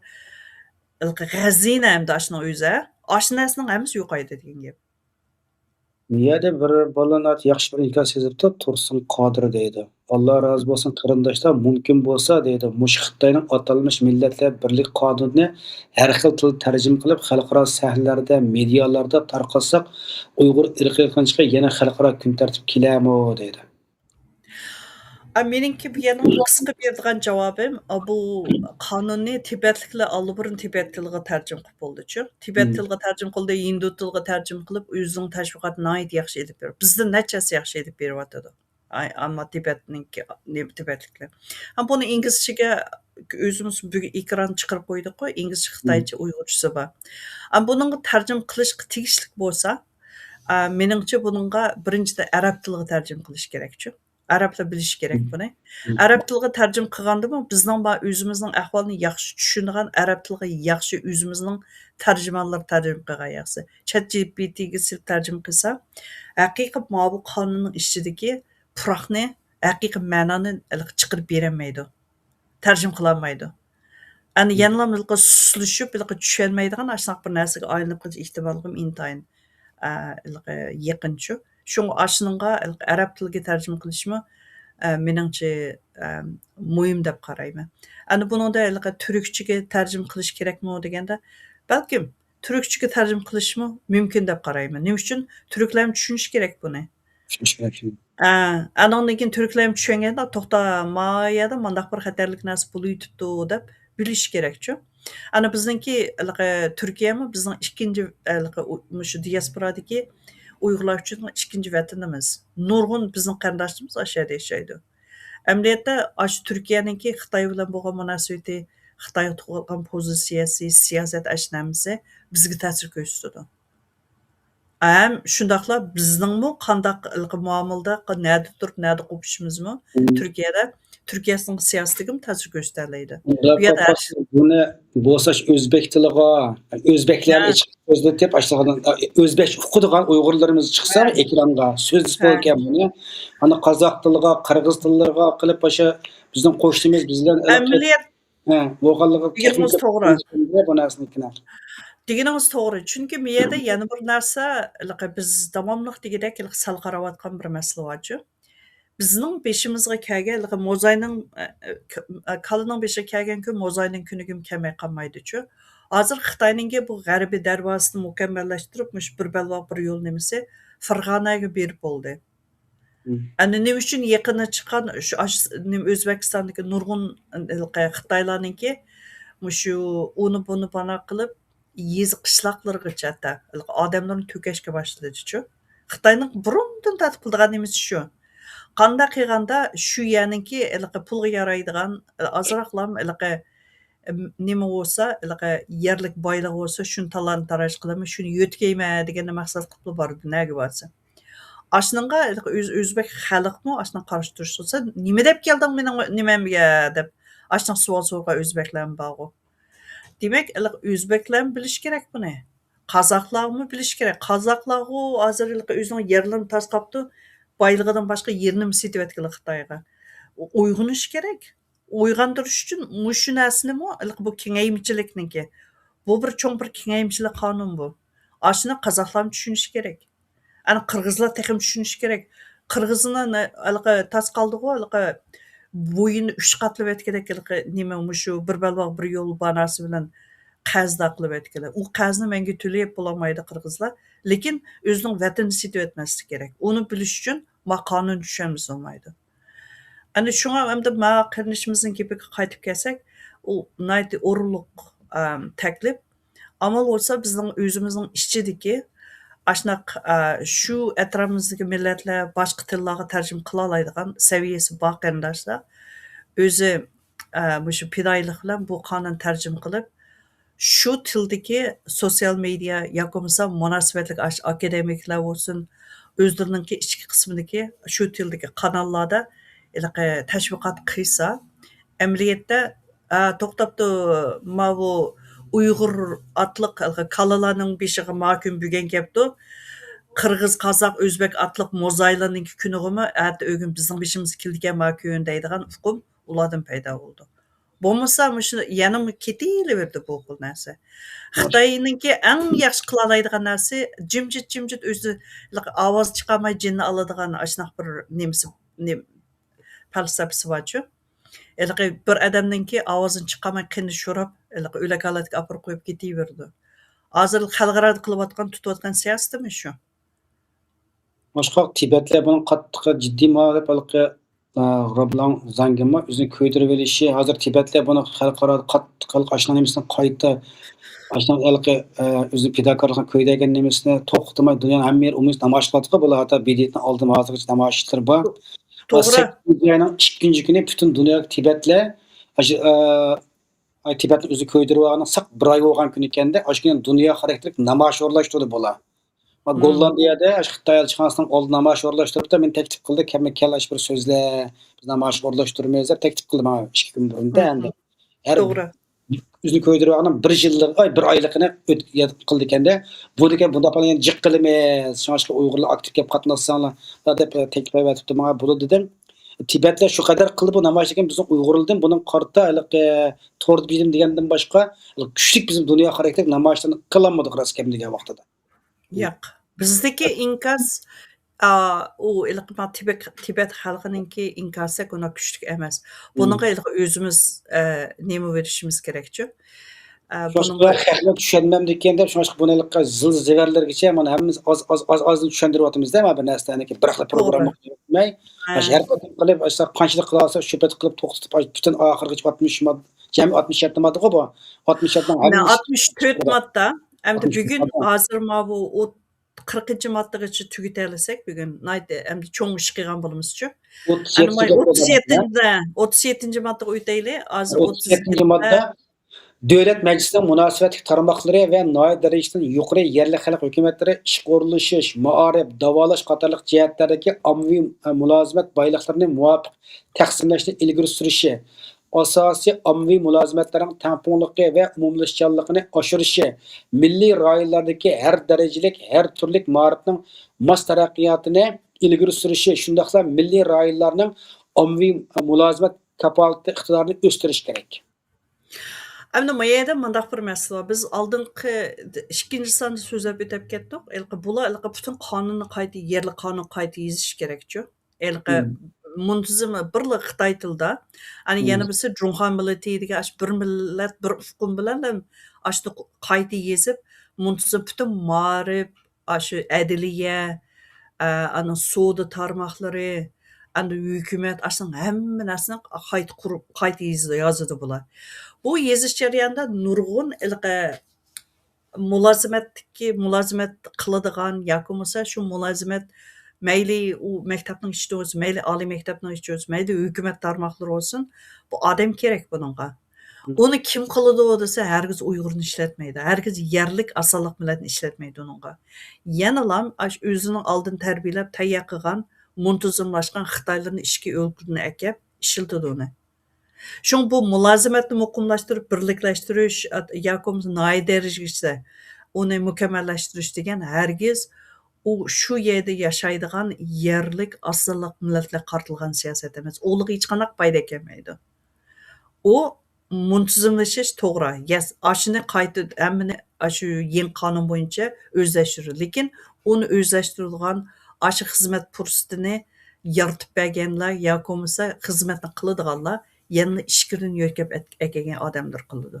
ھېلىقى غەزىنە ئەمدى ئاشۇنىڭ ئۆزى، ھە؟ ئاشۇ نەرسىنىڭ ھەممىسى يوقايدۇ دېگەن گەپ. بۇ يەردە بىر بالا ناھايىتى ياخشى بىر ئىنكاس يېزىپتۇ، تۇرسۇن قادىر دەيدۇ. ئاللا رازى بولسۇن قېرىنداشلار، مۇمكىن بولسا دەيدۇ، مۇشۇ خىتاينىڭ ئاتالمىش مىللەتلەر بىرلىكى قانۇنىنى ھەر خىل تىلدا تەرجىمە قىلىپ، خەلقئارا سەھنىلەردە، مېدىيالاردا تارقاتساق، ئۇيغۇر ئىرقىي قىرغىنچىلىقى يەنە خەلقئارا كۈن تەرتىپكە كېلەرمۇ دەيدۇ. ئا، مېنىڭكى بۇ يەرنىڭ قىسقا بېرىدىغان جاۋابىم، ئا، بۇ قانۇننى تىبەتلىكلەر ئاللىبۇرۇن تىبەت تىلىغا تەرجىمە قىلىپ بولدىچۇ. تىبەت مم. تىلىغا تەرجىمە قىلدى، ھىندى تىلىغا تەرجىمە قىلىپ، ئۆزىنىڭ تەشۋىقاتىنى ناھايىتى ياخشى ئېلىپ بېرىپ، بىزدىن نەچچە ھەسسە ياخشى ئېلىپ بېرىۋاتىدۇ. ئاي، ئەمما تىبەتنىڭكى، نېمە، تىبەتلىكلەر. ھەم بۇنى ئىنگلىزچىگە ئۆزىمىز بۈگۈن ئېكران چىقىرىپ قويدۇققۇ، ئىنگلىزچە، مم. خىتايچە، ئۇيغۇرچىسى بار. ھەم بۇنىڭغا تەرجىمە قىلىشقا تېگىشلىك بولسا، ئا، مېنىڭچە بۇنىڭغا بىرىنچىدىن ئەرەب تىلىغا تەرجىمە قىلىش كېرەكچۇ. ئەرەبلەر بىلىشى كېرەك مم. بۇنى. مم. ئەرەب تىلىغا تەرجىمە قىلغاندىمۇ بىزنىڭ بار ئۆزىمىزنىڭ ئەھۋالىنى ياخشى چۈشىنىدىغان، ئەرەب تىلىغا ياخشى ئۆزىمىزنىڭ تەرجىمانلىرى تەرجىمە قىلغان ياخشى. چات جى پى تىگە سېلىپ تەرجىمە قىلسا، ھەقىقىي ماۋۇ قانۇننىڭ ئىچىدىكى پۇراقنى، ھەقىقىي مەنانى ھېلىقى چىقىرىپ بېرەلمەيدۇ. تەرجىمە قىلالمايدۇ. ئەنە مم. يەنىلا ھېلىقى سۇسلىشىپ، ھېلىقى چۈشەنمەيدىغان ئاشۇنداق بىر نەرسىگە ئايلىنىپ قېلىش ئېھتىماللىقىم ئىنتايىن، ئە، ھېلىقى يېقىنچۇ. شۇڭا ئاشۇنىڭغا ھېلىقى ئەرەب تىلىگە تەرجىمە قىلىشمۇ، ئە، مېنىڭچە، ئە، مۇھىم دەپ قارايمەن. ئەنە بۇنىڭدا ھېلىقى تۈركچىگە تەرجىمە قىلىش كېرەكمۇ دېگەندە، بەلكىم تۈركچىگە تەرجىمە قىلىشمۇ مۇمكىن دەپ قارايمەن. نېمە ئۈچۈن؟ تۈركلەرمۇ چۈشىنىشى كېرەك بۇنى. چۈشىنىش كېرەك. ئە، ئانىڭدىن كېيىن تۈركلەرمۇ چۈشەنگەندە، توختا، ما يەردە مانداق بىر خەتەرلىك نەرسە بولۇۋېتىپتۇ دەپ بىلىشى كېرەكچۇ. ئەنە بىزنىڭكى، ھېلىقى، تۈركىيەمۇ بىزنىڭ ئىككىنچى، ھېلىقى، ئۇ-، مۇشۇ دىياسپورادىكى ئۇيغۇرلار ئۈچۈن ئىككىنچى ۋەتىنىمىز. نۇرغۇن بىزنىڭ قېرىنداشلىرىمىز ئاشۇ يەردە ياشايدۇ. ئەمەلىيەتتە ئاشۇ تۈركىيەنىڭكى خىتاي بىلەن بولغان مۇناسىۋىتى، خىتايغا تۇغۇلغان پوزىتسىيەسى، سىياسەت، ئاشۇ نەرسە بىزگە تەسىر كۆرسىتىدۇ. ھەم شۇنداقلا بىزنىڭمۇ قانداق ھېلىقى مۇئامىلىدە، نەدە تۇرۇپ، نەدە قوپۇشىمىزمۇ تۈركىيەدە، تۈركىيەنىڭ سىياسىتىگىمۇ تەسىر كۆرسىتەلەيدۇ. بۇ يەردە ھەر بۇنى بولسا ئۆزبەك تىلىغا، ئۆزبەكلەرنى ئېچىق سۆزلىتىپ، ئاشۇنداق ئۆزبەكچە ئۇقىدىغان ئۇيغۇرلىرىمىز چىقسا ئېكرانغا، سۆزلىسە بولىدىكەن بۇنى. ئانا قازاق تىلىغا، قىرغىز تىللىرىغا قىلىپ، ئاشۇ بىزنىڭ قوشنىمىز بىز بىلەن ئەمەلىيەت ھە، بولغانلىقى دېگىنىڭىز توغرا. بۇ نەرسىنىڭكىنى. دېگىنىڭىز توغرا. چۈنكى مۇ يەردە يەنە بىر نەرسە، ھېلىقى بىز داۋاملىق دېگۈدەك ھېلىقى سەل قاراۋاتقان بىر مەسىلە بارچۇ. بىزنىڭ بېشىمىزغا كەلگەن، ھېلىقى موزاينىڭ، ئە، ئە، ك-، ئە، كالىنىڭ بېشىغا كەلگەن كۈن موزاينىڭ كۈنىگىمۇ كەلمەي قالمايدۇچۇ. ھازىر خىتاينىڭكى بۇ غەربىي دەرۋازىسىنى مۇكەممەللەشتۈرۈپ، مۇشۇ بىر بەلباغ بىر يول نېمىسى فېرغانەگە بېرىپ بولدى. ئەنە نېمە ئۈچۈن يېقىندا چىققان شۇ ئاش-، نېمە ئۆزبېكىستاندىكى نۇرغۇن ھېلىقى خىتايلارنىڭكى مۇشۇ ئۇنى بۇنى بانا قىلىپ، يېزا قىشلاقلىرىغىچە ھەتتا ھېلىقى ئادەملىرىنى تۆكەشكە باشلىدىچۇ. خىتاينىڭ بۇرۇندىن تارتىپ قىلىدىغان نېمىسى شۇ. قانداق قىلغاندا شۇ يەرنىڭكى ھېلىقى پۇلغا يارايدىغان، ئازراقلام ھېلىقى، ئىم، نېمە بولسا، ھېلىقى يەرلىك بايلىقى بولسا، شۇنى تالان-تاراج قىلىمەن، شۇنى يۆتكەيمەن دېگەن مەقسەت قىلىپلا بارىدۇ، نەگە بارسا. ئاشۇنىڭغا ھېلىقى ئۆز-، ئۆزبېك خەلقمۇ ئاشۇنىڭغا قارشى تۇرۇش قىلسا، «نېمە دەپ كەلدىڭ مېنىڭ نېمەمگە؟» دەپ ئاشۇنداق سوئال سورىغان ئۆزبەكلەرمۇ بارغۇ. دېمەك، ھېلىقى ئۆزبەكلەرمۇ بىلىشى كېرەك بۇنى. قازاقلارمۇ بىلىشى كېرەك. قازاقلارغۇ ھازىر ھېلىقى ئۆزىنىڭ يەرلىرىنى تارقاپتۇ، بايلىقىدىن باشقا يېرىنىمۇ سېتىۋەتكىلى خىتايغا. ئۇ-، ئويغىنىشى كېرەك. ئويغاندۇرۇش ئۈچۈن مۇشۇ نەرسىنىمۇ ھېلىقى بۇ كېڭەيمىچىلىكنىڭكى، بۇ بىر چوڭ بىر كېڭەيمىچىلىك قانۇن بۇ. ئاشۇنى قازاقلارمۇ چۈشىنىشى كېرەك. ئەنە قىرغىزلار تېخىمۇ چۈشىنىشى كېرەك. قىرغىزنى نە-، ھېلىقى تاس قالدىغۇ، ھېلىقى بوينى ئۈچ قاتلىۋەتكۈدەك ھېلىقى نېمە، مۇشۇ بىر بەلباغ بىر يول باناسى بىلەن قەرزدار قىلىۋەتكىلى. ئۇ قەرزنى مەڭگۈ تۆلەپ بولالمايدۇ قىرغىزلار. لېكىن ئۆزىنىڭ ۋەتىنىنى سېتىۋەتمەسلىك كېرەك. ئۇنى بىلىش ئۈچۈن ما قانۇن چۈشەنمىسە بولمايدۇ. ئەنە شۇڭا ئەمدى ما قېرىندىشىمىزنىڭ گېپىگە قايتىپ كەلسەك، ئۇ ناھايىتى ئورۇنلۇق، ئەم، تەكلىپ. ئامال بولسا بىزنىڭ ئۆزىمىزنىڭ ئىچىدىكى ئاشۇنداق، ئە، شۇ ئەتراپىمىزدىكى مىللەتلەر باشقا تىللارغا تەرجىمە قىلالايدىغان سەۋىيەسى بار قېرىنداشلار ئۆزى، ئە، مۇشۇ پىدائىيلىق بىلەن بۇ قانۇن تەرجىمە قىلىپ، شۇ تىلدىكى سوتسىيال مېدىيا ياكى بولمىسا مۇناسىۋەتلىك ئاش-، ئاكادېمىكلار بولسۇن، ئۆزلىرىنىڭكى ئىچكى قىسمىدىكى شۇ تىلدىكى قاناللاردا ھېلىقى تەشۋىقات قىلسا، ئەمەلىيەتتە، «ئە، توختاپتۇ، ماۋۇ ئۇيغۇر ئاتلىق ھېلىقى كالىلارنىڭ بېشىغا ما كۈن بۈگۈن كەپتۇ. قىرغىز، قازاق، ئۆزبېك ئاتلىق موزايلارنىڭكى كۈنىغىمۇ ئەتە ئۆگۈن بىزنىڭ بېشىمىزغا كېلىدىكەن ما كۈن» دەيدىغان ئۇقۇم ئۇلاردىن پەيدا بولىدۇ. بولمىسا مۇشۇ يەنىمۇ كېتىۋېرىدۇ بۇ خىل نەرسە. خىتاينىڭكى ئەڭ ياخشى قىلالايدىغان نەرسە جىمجىت، جىمجىت ئۆزى ھېلىقى ئاۋاز چىقارماي جېنىنى ئالىدىغان ئاشۇنداق بىر نېمىسى، نېمە، پەلسەپىسى بارچۇ. ھېلىقى بىر ئادەمنىڭكى ئاۋازىنى چىقارماي قېنى شوراپ، ھېلىقى ئۆلەك ھالەتكە ئاپىرىپ قويۇپ كېتىۋېرىدۇ. ھازىر خەلقئارادا قىلىۋاتقان، تۇتۇۋاتقان سىياسىتىمۇ شۇ. باشقا تىبەتلەر بۇنى قاتتىق جىددىي مۇخالىپ ھېلىقى، ئە، رابلاڭ زاڭگىمۇ ئۆزىنى كۆيدۈرۈۋېلىشى، ھازىر تىبەتلەر بۇنى خەلقئارادا قاتتىق ھېلىقى ئاشۇنداق نېمىسىنى قايتا، ئاشۇنداق ھېلىقى، ئە، ئۆزىنى پىداكارلىقىنى كۆيدۈرگەن نېمىسىنى توختىماي دۇنيانىڭ ھەممە يېرى ئومۇميۈزلۈك نامايىش قىلىۋاتىدۇ. بۇلار ھەتتا بېيجىڭدىن ئالدىن ھازىرغىچە نامايىشلىرى بار. توغرا. سەككىزىنچى ئاينىڭ ئىككىنچى كۈنى پۈتۈن دۇنيا تىبەتلەر، ئاشۇ، ئە، ئاي، تىبەتنى ئۆزى كۆيدۈرۈۋالغان ساق بىر ئاي بولغان كۈنى ئىكەندە، ئاشۇ كۈنى دۇنيا خاراكتېرلىك نامايىش ئورۇنلاشتۇرىدۇ بۇلار. ھە، مم. گوللاندىيەدە ئاشۇ خىتاي ئەلچىخانىسىنىڭ ئالدىدا نامايىش ئورۇنلاشتۇرۇپتۇ، مېنى تەكلىپ قىلدى، «كەلمە، كەل، ئاشۇ بىر سۆزلە، بىز نامايىش ئورۇنلاشتۇرىمىز» دەپ تەكلىپ قىلدى ماڭا ئىككى كۈن بۇرۇن-دە مم. ئەمدى. ھەر توغرا. ئۆزىنى كۆيدۈرۈۋالغان بىر يىللىق، ئاي، بىر ئايلىقىنى ئۆت-، ياد قىلىدىكەن-دە. بۇ دېگەن بۇنداق يەنە جىق قىلىمىز، شۇڭا ئۇيغۇرلار ئاكتىپ كېلىپ قاتناشساڭلار دەپ تەكلىپ ئەۋەتىپتۇ ماڭا، بولىدۇ دېدىم. تىبەتلەر شۇ قەدەر قىلدى بۇ نامايىش، لېكىن بىزنىڭ ئۇيغۇرلىرىدىن بۇنىڭ قارىتا ھېلىقى توردا بېجىم دېگەندىن باشقا، كۈچلۈك بىزنىڭ دۇنيا خاراكتېرلىك نامايىشلارنى قىلالمىدۇق راست گەپنى دېگەن ۋاقتىدا. ياق. بىزدىكى ئىنكاس، ئا، ئۇ ھېلىقى ما تىبەت، تىبەت خەلقىنىڭكى ئىنكاسىدەك ئۇنداق كۈچلۈك ئەمەس. مم. بۇنىڭغا ھېلىقى ئۆزىمىز، ئە، نېمە بېرىشىمىز كېرەكچۇ. ئە، شۇڭلاشقا بۇنىڭغا خەقنى چۈشەنمەمدىكەن دەپ، شۇڭلاشقا بۇنى ھېلىقى زىل زېۋەرلەرگىچە مانا ھەممىمىز ئاز، ئاز، ئاز، ئازدىن چۈشەندۈرۈۋاتىمىز-دە، مانا بىر نەرسىلەرنى بىراقلا توغرا. پروگرامما قىلماي، ھە. مانا ھەرىكەت قىلىپ، ئاشۇ قانچىلىك قىلالىسا، شۇ پېتى قىلىپ توختىتىپ، پۈتۈن ئاخىرغىچە ئاتمىش ماد-، جەمئىي ئاتمىش يەتتە ماددىغۇ بۇ. ئاتمىش يەتتە مانا ھەممىسى ئاتمىش تۆت ماددا. ئەمدى ئاتمىش تۆت بۈگۈن ماددا. ھازىر ماۋۇ ئوت-، قىرىقىنچى ماددىغىچە تۈگىتەلىسەك بۈگۈن، ناھايىتى ئەمدى چوڭ ئىش قىلغان بولىمىزچۇ. ئوتتۇز يەتتە ئەنە ماي-، ئوتتۇز يەتتىنچى، ئوتتۇز يەتتىنچى ماددىغا ئۆتەيلى. ھازىر ئوتتۇز يەتتىنچى ماددا. دۆلەت مەجلىسىنىڭ مۇناسىۋەتلىك تارماقلىرى ۋە ناھىيە دەرىجىسىدىن يۇقىرى يەرلىك خەلق ھۆكۈمەتلىرى ئىشقا ئورۇنلىشىش، مائارىپ، داۋالاش قاتارلىق جەھەتلەردىكى ئاممىۋى، ئە، مۇلازىمەت بايلىقلىرىنى مۇۋاپىق تەقسىملەشنى ئىلگىرى سۈرۈشى، ئاساسىي ئاممىۋى مۇلازىمەتلەرنىڭ تەڭپۇڭلۇقى ۋە ئومۇملىشىشچانلىقىنى ئاشۇرۇشى، مىللىي رايونلاردىكى ھەر دەرىجىلىك، ھەر تۈرلۈك مائارىپنىڭ ماس تەرەققىياتىنى ئىلگىرى سۈرۈشى، شۇنداقلا مىللىي رايونلارنىڭ ئاممىۋى مۇلازىمەت كاپالىتى ئىقتىدارىنى ئۆستۈرۈش كېرەك. ئەمدى ما يەردە مۇنداق بىر مەسىلە بار. بىز ئالدىنقى ئىككىنچى ساندا سۆزلەپ ئۆتۈپ كەتتۇق. ھېلىقى بۇلار ھېلىقى پۈتۈن قانۇننى قايتا، يەرلىك قانۇن قايتا يېزىش كېرەكچۇ؟ ھېلىقى مم. مۇنتىزىم بىرلا خىتاي تىلىدا. ئەنە مم. يەنە بىرسى جۇڭخۇا مىللىتى دېگەن ئاشۇ بىر مىللەت، بىر ئۇقۇم بىلەن ئاشۇنى قايتا يېزىپ، مۇنتىزىم پۈتۈن مائارىپ، ئاشۇ ئەدلىيە، ئە، ئانا سودا تارماقلىرى، ئەمدى ھۆكۈمەت، ئاشۇنىڭ ھەممە نەرسىنى قايتا قۇرۇپ، قايتا يېزىدۇ، يازىدۇ بۇلار. بۇ يېزىش جەريانىدا نۇرغۇن ھېلىقى مۇلازىمەتتىكى، مۇلازىمەت قىلىدىغان ياكى بولمىسا شۇ مۇلازىمەت مەيلى ئۇ مەكتەپنىڭ ئىچىدە بولسۇن، مەيلى ئالىي مەكتەپنىڭ ئىچىدە بولسۇن، مەيلى ھۆكۈمەت تارماقلىرى بولسۇن، بۇ ئادەم كېرەك بۇنىڭغا. مم. ئۇنى كىم قىلىدۇ دېسە، ھەرگىز ئۇيغۇرنى ئىشلەتمەيدۇ. ھەرگىز يەرلىك ئاز سانلىق مىللەتنى ئىشلەتمەيدۇ ئۇنىڭغا. يەنىلا ئاشۇ ئۆزىنىڭ ئالدىن تەربىيەلەپ تەييار قىلغان، مۇنتىزىملاشقان خىتايلىرىنى ئىچكى ئۆلكىدىن ئەكەپ ئىشلىتىدۇ ئۇنى. شۇڭا بۇ مۇلازىمەتنى مۇقىملاشتۇرۇپ، بىرلىكلەشتۈرۈش ياكى بولمىسا ناھىيە دەرىجىسىگىچە ئۇنى مۇكەممەللەشتۈرۈش دېگەن ھەرگىز ئۇ شۇ يەردە ياشايدىغان يەرلىك ئاز سانلىق مىللەتلەرگە قارىتىلغان سىياسەت ئەمەس. ئۇلارغا ھېچقانداق پايدا ئەكەلمەيدۇ. ئۇ مۇنتىزىملىشىش توغرا. يەس، ئاشۇنى قايتا ھەممىنى ئاشۇ يېڭى قانۇن بويىچە ئۆزلەشتۈرىدۇ. لېكىن ئۇنى ئۆزلەشتۈرىدىغان، ئاشۇ خىزمەت پۇرسىتىنى يارىتىپ بەرگەنلەر ياكى بولمىسا خىزمەتنى قىلىدىغانلار يەنىلا ئىچكىرىدىن يۆتكەپ ئەت-، ئەكەلگەن ئادەملەر قىلىدۇ.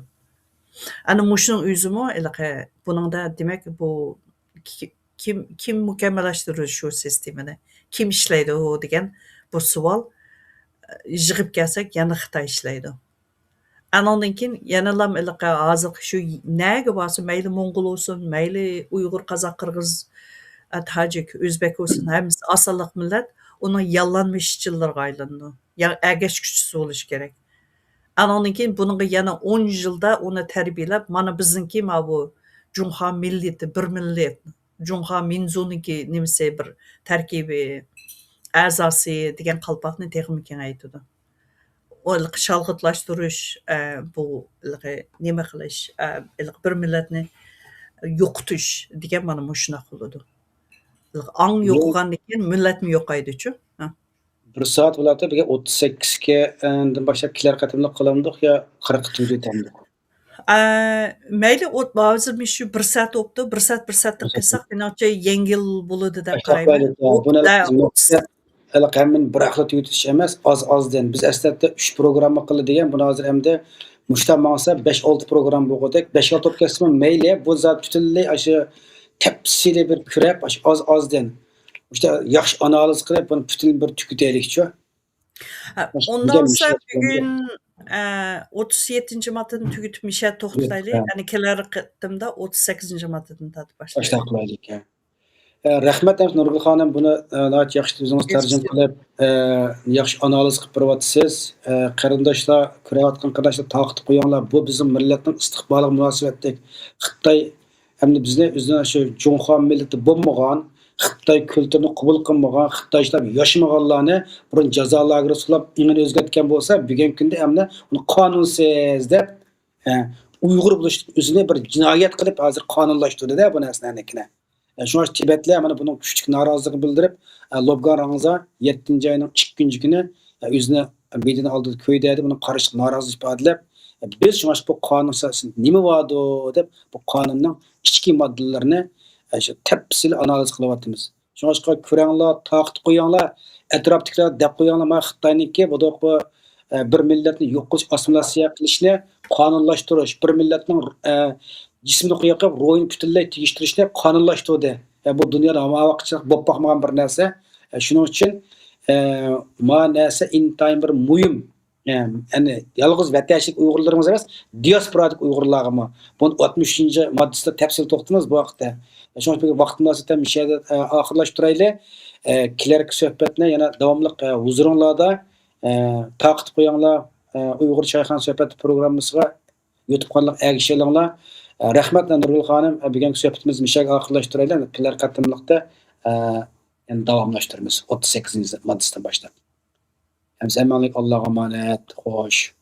ئەنە مۇشۇنىڭ ئۆزىمۇ ھېلىقى بۇنىڭدا دېمەك بۇ كى-، كىم، كىم مۇكەممەللەشتۈرىدۇ شۇ سىستېمىنى؟ كىم ئىشلەيدۇ دېگەن بۇ سوئال، ئە، يىغىپ كەلسەك يەنە خىتاي ئىشلەيدۇ. ئانىڭدىن كېيىن يەنىلا ھېلىقى ھازىرقى شۇ نەگە بارسۇن، مەيلى موڭغۇل بولسۇن، مەيلى ئۇيغۇر، قازاق، قىرغىز، ئە، تاجىك، ئۆزبەك بولسۇن، ھەممىسى ئاز سانلىق مىللەت، ئۇنىڭ ياللانما ئىشچىلىرىغا ئايلىنىدۇ. يا ئەگەشكۈچىسى بولۇشى كېرەك. ئانىڭدىن كېيىن بۇنىڭغا يەنە ئون يىلدا ئۇنى تەربىيەلەپ، مانا بىزنىڭكى ماۋۇ جۇڭخۇا مىللىتى، بىر مىللەت، جۇڭخۇا مىنزۇنىڭكى نېمىسى بىر تەركىبىي ئەزاسى دېگەن قالپاقنى تېخىمۇ كېڭەيتىدۇ. ئۇ ھېلىقى شالغىتلاشتۇرۇش، ئە، بۇ ھېلىقى نېمە قىلىش، ئە، ھېلىقى بىر مىللەتنى يوقىتىش دېگەن مانا مۇشۇنداق بولىدۇ. ھېلىقى ئاڭ يوق. يوقىغاندىن كېيىن مىللەتمۇ يوقايدۇچۇ. ھە. بىر سائەت بولاتتى، بىرگە ئوتتۇز سەككىزگە، ئە، دىن باشلاپ كېلەر قېتىملىق قىلامدۇق يا قىرىق قېتىم ئۆتەمدۇق؟ ئە، مەيلى، ئوت-، ھازىر مۇشۇ بىر سائەت بوپتۇ، بىر سائەت، بىر سائەتتىن بىر سائەت. قىلساق، مېنىڭچە يەڭگىل بولىدۇ دەپ قارايمەن. بۇ، بۇنى ئە، لازىم ئوتتۇز سەككىز، ھېلىقى ھەممىنى بىر ھەپتە تۈگىتىش ئەمەس، ئاز-ئازدىن. بىز ئەسلىدە ئۈچ پروگرامما قىلدى دېگەن، بۇنى ھازىر ئەمدى مۇشتا ماڭسا بەش-ئالتە پروگرامما بولغۇدەك، بەش-ئالتە بولۇپ كەتسىمۇ مەيلى، بۇ زات پۈتۈنلەي ئاشۇ تەپسىلىي بىر كۆرۈپ، ئاشۇ ئاز-ئازدىن مۇشتا ياخشى ئانالىز قىلىپ، بۇنى پۈتۈن بىر تۈگىتەيلىكچۇ. ھە، ئۇنداق بولسا بۈگۈن، ئە، ئوتتۇز يەتتىنچى ماددىدىن تۈگىتىپ مۇشۇ يەردە توختىتايلى. يەنە كېلەر قېتىمدا ئوتتۇز سەككىزىنچى ماددىدىن تارتىپ باشلايلى. ئە، رەھمەت، نۇرگۈل خانىم، بۇنى، ئە، ناھايىتى ياخشى ئۆزىڭىز تەرجىمە قىلىپ، ئە، ياخشى ئانالىز قىلىپ بېرىۋاتىسىز. ئە، قېرىنداشلار، كۆرۈۋاتقان قېرىنداشلار، تارقىتىپ قويۇڭلار. بۇ بىزنىڭ مىللەتنىڭ ئىستىقبالىغا مۇناسىۋەتلىك. خىتاي ئەمدى بىزنى ئۆزىنىڭ شۇ جۇڭخۇا مىللىتى بولمىغان، خىتاي كۈلتۈرىنى قوبۇل قىلمىغان، خىتايچىلار ياشىمىغانلارنى بۇرۇن جازا لاگېرىغا سولاپ ئېڭىنى ئۆزگەرتكەن بولسا، بۈگۈنكى كۈندە ئەمدى ئۇنى قانۇنسىز دەپ، ئە، ئۇيغۇر بولۇشلۇق ئۆزىنى بىر جىنايەت قىلىپ ھازىر قانۇنلاشتۇردى-دە بۇ نەرسىنى ئەنىكىنە. ئە، شۇڭا تىبەتلەر مانا بۇنىڭ كۈچلۈك نارازىلىقىنى بىلدۈرۈپ، ئە، لوبگان رەڭزا يەتتىنچى ئاينىڭ ئىككىنچى كۈنى، ئە، ئۆزىنى مېدىيەنىڭ ئالدىدا كۆيدۈردى، بۇنىڭ قارشى نارازىلىق ئىپادىلەپ، ئە، بىز شۇڭا بۇ قانۇن ئاساسىدا نېمە باردۇ دەپ بۇ قانۇننىڭ ئىچكى ماددىلىرىنى، ئە، شۇ تەپسىلىي ئانالىز قىلىۋاتىمىز. شۇڭلاشقا كۆرەڭلار، تارقىتىپ قويۇڭلار، ئەتراپتىكىلەرگە دەپ قويۇڭلار، مانا خىتاينىڭكى بۇ، بۇ، ئە، بىر مىللەتنى يوق قىلىش، ئاسسىمىلياتسىيە قىلىشنى قانۇنلاشتۇرۇش، بىر مىللەتنىڭ، ئە، جىسمىنى قويۇپ، روھىنى پۈتۈنلەي تېگىشتۈرۈشنى قانۇنلاشتۇردى. ئە، بۇ دۇنيادا ھامان ۋاقىتچىلىق بولۇپ باقمىغان بىر نەرسە. ئە، شۇنىڭ ئۈچۈن، ئە، ما نەرسە ئىنتايىن بىر مۇھىم. ئە، يەنى يالغۇز ۋەتەنچىلىك ئۇيغۇرلىرىمىز ئەمەس، دىياسپورادىكى ئۇيغۇرلارغىمۇ. بۇنى ئاتمىش ئۈچىنچى ماددىسىدا تەپسىلىي توختىلىمىز بۇ ھەقتە. شۇڭا بۈگۈن ۋاقىت مۇناسىۋىتى بىلەن مۇشۇ يەردە، ئە، ئاخىرلاشتۇرايلى. ئە، كېلەركى سۆھبەتنى يەنە داۋاملىق، ئە، ھۇزۇرۇڭلاردا، ئە، تارقىتىپ قويۇڭلار. ئە، ئۇيغۇر چايخانا سۆھبەت پروگراممىسىغا يۇتۇپ قالغانلار ئەگىشىۋېلىڭلار. ئە، رەھمەت، نۇرگۈل خانىم. ئە، بۈگۈنكى سۆھبىتىمىزنى مۇشۇ يەرگە ئاخىرلاشتۇرايلى. كېلەر قېتىملىقتا، ئە، يەنە داۋاملاشتۇرىمىز ئوتتۇز سەككىزىنچى ماددىسىدىن باشلاپ. ھەممىڭلارغا ئاللاغا ئامانەت. خوش.